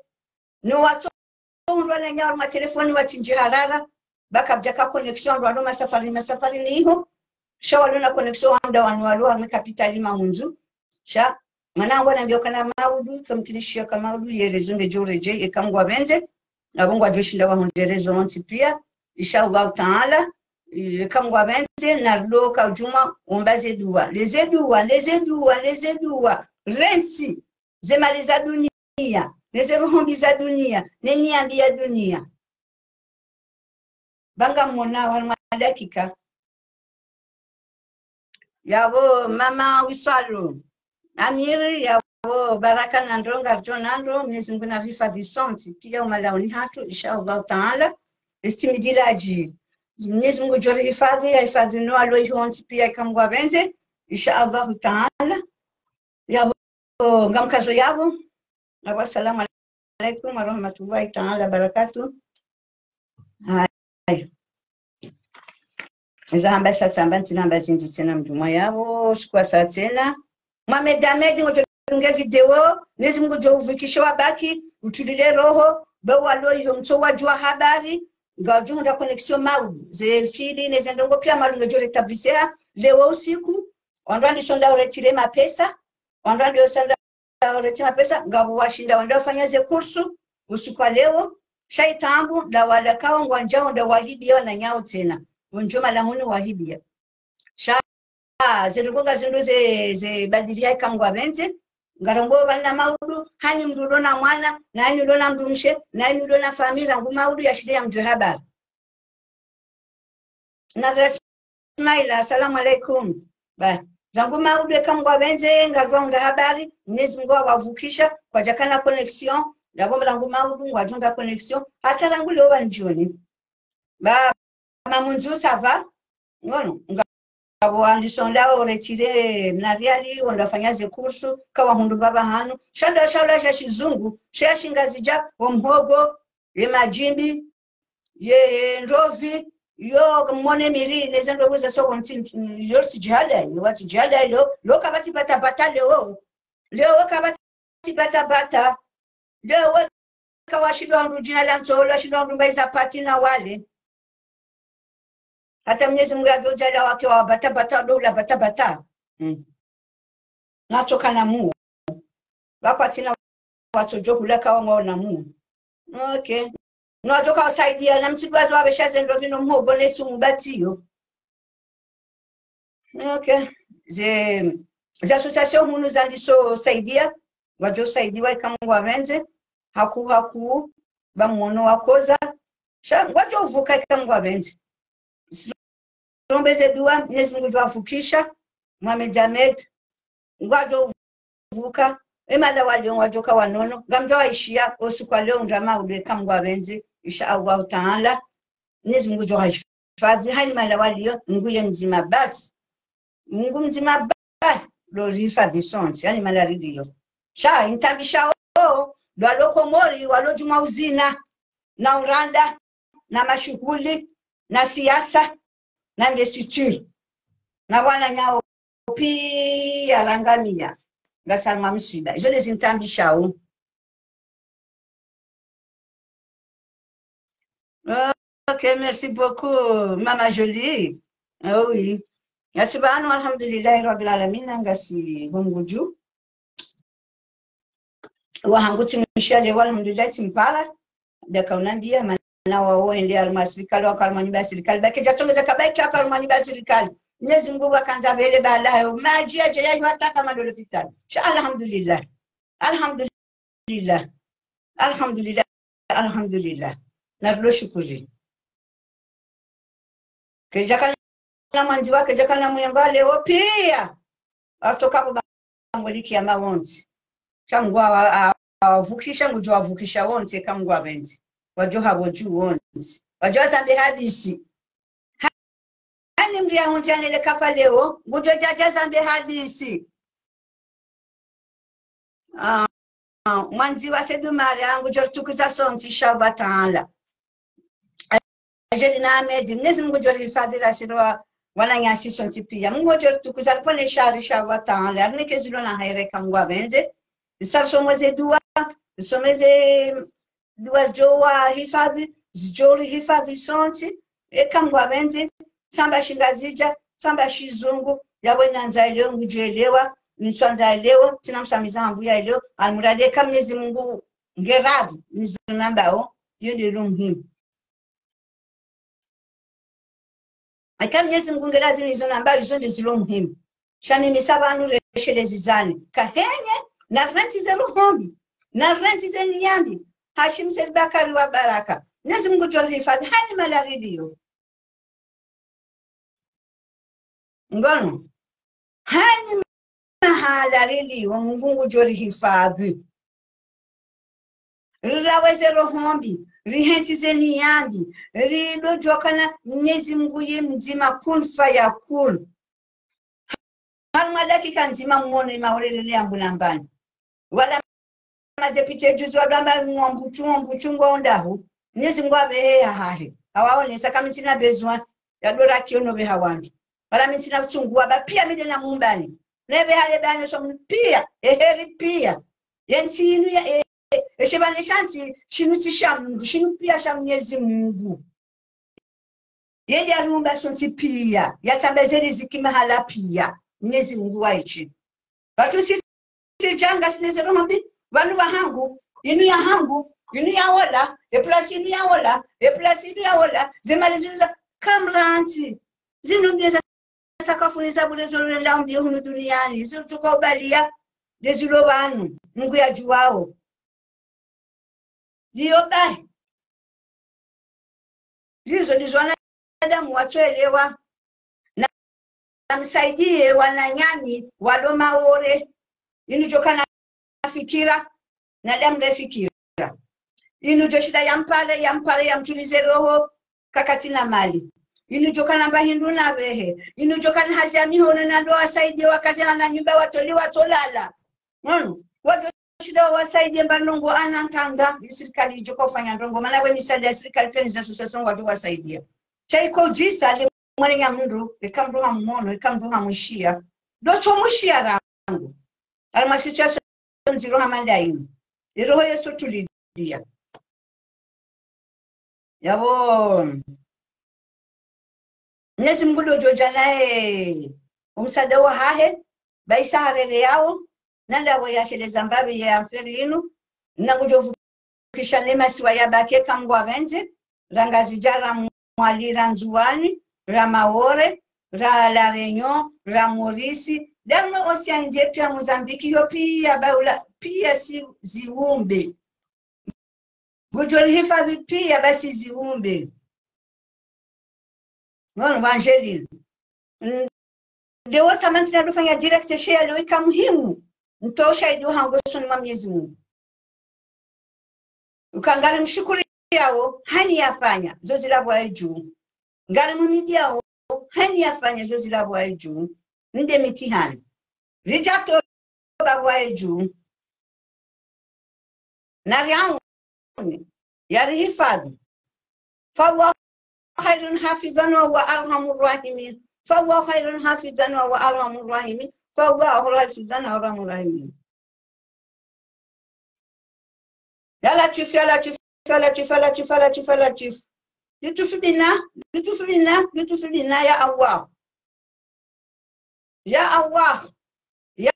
No watso undrwa na nyawari ma telefoni watsindji harara, ba kapvadjaka connexion, walo masafari, masafari ni iho. Sha walo na connexion wanda wanu walo harumwa capitale Mamundzu. Sha, mwanangu anambia kana maudu, kamkinishiya ka maudu, ye réseau ngedjo redjei, eka Mngu apvendze, apvo ngwadjo shinda wahundre réseau wontsi pia, insha Allahu Taala, eka Mngu apvendze, na rilo ka udjuma, umba ze dua. Leze dua, leze dua, leze dua, rentsi, ze mali za dunia, neze roho mbi za dunia, ne nia mbi ya dunia. Ba ngamwona wanu mwa dakika. Yapvo mama Wiswalu. Amiri, yapvo baraka na ndro ngaridjo na ndro, Mnyezi Mngu na rihifadhi sontsi, pia umalaoni hatru, insha Allahu Taala. Istimidila dji. Mnyezi Mngu djo rihifadhi, yahifadhi no walo iho wontsi pia eka Mngu apvendze, insha Allahu Taala. Yapvo ngamkazo yapvo. Apvo, assalamu alaikum warahmatullahi taala wabarakatuh. Haya. Nizahamba sa tsamba, ntsina hamba zindji tsena mdjumwa yapvo, shukwa sa tsena. Mohamed Ahmed, ngodjo dunge video, Mwenyezi Mungu ngudjo uvukishe wabaki, utulile roho, be walo iyo mtso wadjuwa habari, ngwadjo hundra connexion maudu, ze fili, ne ze ndrongo piya maudu ngedjo rétablir leo usiku, wandru wandisonda uretire mapesa, wandru wandisonda uretire mapesa, ngapvo washinda wende wafanya ze kursu, usiku wa leo, sha itambu, nda wala kawo ngwandjao nda wahibiya wananyawo tsena, wondjo malahuni wahibiya. Sha, ze ndrongo ngazindro ze, ze badiliha ika Mngu apvendze, ngarombo pvanu maudu, hanyi mndru ulo na mwana, na hanyi ulo na mndru mshe, na hanyi ulo na famille, rangu maudu yashinde yamdjuwe habari. Nadhra Ismaila, assalamu alaikum. Ba, rangu maudu eka Mngu apvendze, ngarwa hundra habari, Mwenyezi Mungu awavukisha, kwadjakana connexion, yapvo rangu maudu, ngwadjo hundra connexion, hata rangu leo pvanu djoni. Ba, Mamundzu, ça va? Ngono, ngapvo wandisonda uretire mna riali, wandru wafanya ze kursu, kawahundru pvapvahanu. Sha ndo shaula sha shizungu, sha shingazidja, wo mhogo, ye madjimbi, ye ndrovi, yo mone miri, ne ze ndrovi ze soko ntsi, yo tsi djihada, yo watsi djihada, lo, lo kapvatsi pata pata leo, leo kapvatsi pata pata, leo kawashindwa wandru djina la ntsoholo, washindwa wandru mbayiza pati na wale. Hata Mwenyezi Mungu yadjo djaaliya wake wa bata bata, ndo hula bata bata. Mm. Natsoka na muo. Wakati na watsodjo hula kawa ngwao na muo. Okay. Nwadjoka wasaidiya, na mtsidwazo wapvesha ze ndrovi no mhogo ne tsumu batiyo. Okay. Ze, ze association hunu zandiso saidiya, ngwadjo saidiwa ika Mngu apvendze, haku haku, ba mwono wakoza, sha, ngwadjo uvuka ika Mngu apvendze. Rombe ze dua, Mwenyezi Mungu ngudjo wavukisha, Mohamed Ahmed, ngwadjo vuka, e mahala walio ngwadjoka wanono, ngamdjo waishiya, o usiku wa leo ndrama ulwe ika Mngu apvendze, insha Allahu Taala, Mwenyezi Mungu ngudjo wahifadhi, hanyi mahala walio, Mungu ye mdzima basi. Mungu mdzima basi, ndo rihifadhi sontsi, hanyi mahala rilio. Sha, intambisha o, ndo walo Komori, walo djuma uzina, na uranda, na mashuhuli, na siasa, na investiture. Na wananyawo piya rangamiya, ngasi harumwa msiba. Izo nde zintambishao. Ok, merci beaucoup, Mama Jolie. Ah oui. Ngasi pvanu, alhamdulillahi rabbil alamin, ngasi ho Mngu dju. Wahangu tsimwishiya leo, alhamdulillah, tsimpara. Ndaka unambiya, mana wawo wende harumwa sirikali, waka harumwa nyumba ya sirikali. Ba kedja tsongeza ka ba eka waka harumwa nyumba ya sirikali. Mwenyezi Mungu wakandza pvele bala hayo. Madji yadje yayi wataka mado lopitali. Sha, alhamdulillah. Alhamdulillah. Alhamdulillah. Alhamdulillah. Narilo shukuri. Kedjakana mwandzi wa, kedjakana mwenga leo piya. Watsoka pvo bangoliki ya mawontsi. Sha Mngu wa, a, a, wavukisha, ngudjo wavukisha wontsi, eka Mngu apvendze. Wadjo hapvo dju wontsi. Wadjo wazambe hadisi. Ha-, hanyi mri ya hundri ya nele kafa leo, ngudjo djadja zambe hadisi. Ah, ah, mwandzi wa Said Omar, ah, ngudjo ritukuza sontsi, insha Allah Taala. Angelina Ahmed, Mwenyezi Mungu ngudjo rihifadhi rasi ro wananyasi sontsi piya. Mungu ngudjo ritukuza, ripvone shari, insha Allah Taala. Rinike zilo na hairi eka Mngu apvendze. Nisa risome ze dua, risome ze dua zidjo wahifadhi, zidjo rihifadhi sontsi, eka Mngu apvendze, tsamba shingazidja, tsamba shizungu, yawe nandza elewe, ngudjo elewa, nitswandza elewe, tsina msamiza hambu ya elewe, almuradi eka Mwenyezi Mungu nge radhi, nizo nambao, iyo nde lo muhimu. Eka Mwenyezi Mungu nge radhi nizo nambao, izo nde zilo muhimu. Sha ni misa pvanu reshelezi zani. Kahenye, na rentsi ze roho mbi. Na rentsi ze niya mbi. Hashim Said Bakari wa Baraka. Mwenyezi Mungu ngudjo rihifadhi. Hanyi mahala rilio. Ngono. Hanyi mahala rilio, Mungu ngudjo rihifadhi. Rilawe ze roho mbi, rihentsi ze niya mbi, ridodjokana Mwenyezi Mungu ye mdzima kun fayakun. Harumwa dakika ndzima mwone maholele ya mbula mbani. Wala madepite juzi wadwamba mwambuchu, mwambuchu ngwa ondahu. Mwenyezi Mungu apvehe ya hahe. Hawaone, saka mi ntsina besoin. ya dora kiyo no pveha wandru. Para mi ntsina utsungu wa ba piya mi nde na mumbani. Ne pveha le bani so piya, eheri piya. Ye ntsi inu ya, e, e, e shipvandre sha ntsi, shinu tsi sha Mungu, shinu piya sha Mwenyezi Mungu. Ye nde ya riumba sontsi piya, ya tsamba ze riziki mahala piya, Mwenyezi Mungu wa ishi. Pvatsu si, si djanga sine ze roho mbi, pvanu pvahangu, inu ya hangu, inu ya ola, e plasi inu ya ola, e plasi inu ya ola, ze mali zinu za kamrantsi. Zinu mbi za sakafuni za bure zo renda mbi hunu duniani, zinu tuka ubaliya, nde zilo pvanu, Mungu ya djuwao. Ndiyo bahi. Ndizo, ndizo wanadamu watsoelewa. Na, na msaidiye wananyanyu walo Maore. Inu djo kana fikira, na damu nde fikira. Inu djo shinda ya mpare, ya mpare, ya mtulize roho, kakatsina mali. Inu djo kana mba hindru na pvehe. Inu djo kana hazi ya mihono na ndo wasaidiye wakaze hana nyumba watoli watsolala. Mwono, wadjo shinda wasaidiye mba ndrongo ana ntanga, ni sirikali idjo ka ufanya ndrongo, mana we misaada ya sirikali piya ni za association ngwadjo wasaidiya. Sha iko djisa le mwananya mndru, eka mndru hamumono, eka mndru hamwishiya. Ndo tso mwishiya rangu. Harimwa situation ndziro hama nda inu. Iroho yetso tulidiya. Yapvo Mwenyezi Mungu ndo djo dja naye omsaada wahahe, ba isa harere yawo, na ndapvo yasheleza mbapvi ya mferi inu, na ngudjo vukisha ne masiwa ya baki eka Mungu apvendze, ra Ngazidja, ra Mwali, ra Ndzuwani, ra Maore, ra La Réunion, ra Maurice, damwe Océan Indien piya Mozambique, yo piya ba ula, piya si ziumbe. Ngudjo rihifadhwi piya ba si ziumbe. Mwono, wanjeli. Mm, nde wo tama ntsina ndo fanya direct share leo ika muhimu. Nto ushahidi wahangu usoni mwa Mwenyezi Mungu. Uka ngari mshukuriyawo, hani yafanya, zo zilapvwa edju. Ngari mhimidiyawo, hani yafanya, zo zilapvwa edju. Nde mitihani. Ridja to ba pvwa edju. Na riauni, ya rihifadhwi. فالله خير حافظا وهو أرحم الراحمين. فالله خير حافظا وهو أرحم الراحمين. فالله خير حافظا وهو أرحم الراحمين. Ya Latwif, ya Latwif, ya Latwif, ya Latwif, ya Latwif, ya Latwif. Lutfu bina, lutfu bina, lutfu bina, ya Allah. Ya Allah. Ya,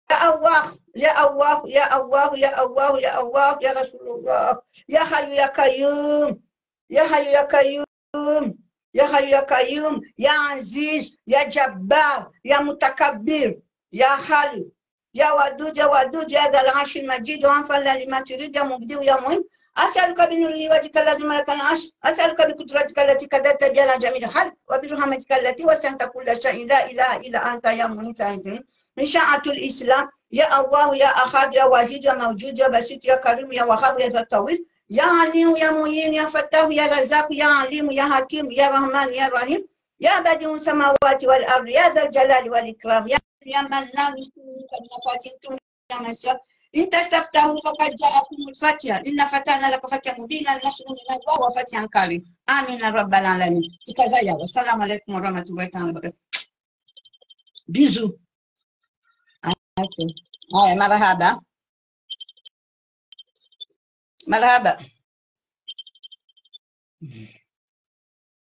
ya Allah. Ya Allah, ya Allah, ya Allah, ya Allah, ya Rasulullah. Ya Hayyu ya Qayyum. Ya Hayyu ya Qayyum. Ya Hayyu ya Qayyum. Ya Aziz, ya Jabbar, ya Mutakabbir, ya Khaliq. يا ودود، يا ودود، يا ذا العرش المجيد، يا فعال لما تريد، يا مبدئ، يا معيد. أسألك بنور وجهك الذي ملأ العرش، أسألك بقدرتك التي قدرت بها على جميع الخلق، وبرحمتك التي وسعت كل شيء، لا إله إلا أنت، يا مغيث، يا عزيز. إن شاء الإسلام، يا الله، يا أحد، يا واجد، يا موجود، يا بسيط، يا كريم، يا وهاب، يا ذا الطول، يا غني، يا معين، يا فتاح، يا رزاق، يا عليم، يا حكيم، يا رحمن، يا رحيم، يا بديع السماوات والأرض، يا ذا الجلال والإكرام، يا، يا منان، يا مفاتيح الدنيا والسماء. إن تستفتحوا فقد جاءكم الفتح، إنا فتحنا لك فتحا مبينا، نصر من الله وفتح قريب. آمين رب العالمين. Tsikazaya. Wassalamu alaikum warahmatullahi taala wabarakatuh. Bisous. Ah, ok. Haya, marahaba. Marahaba.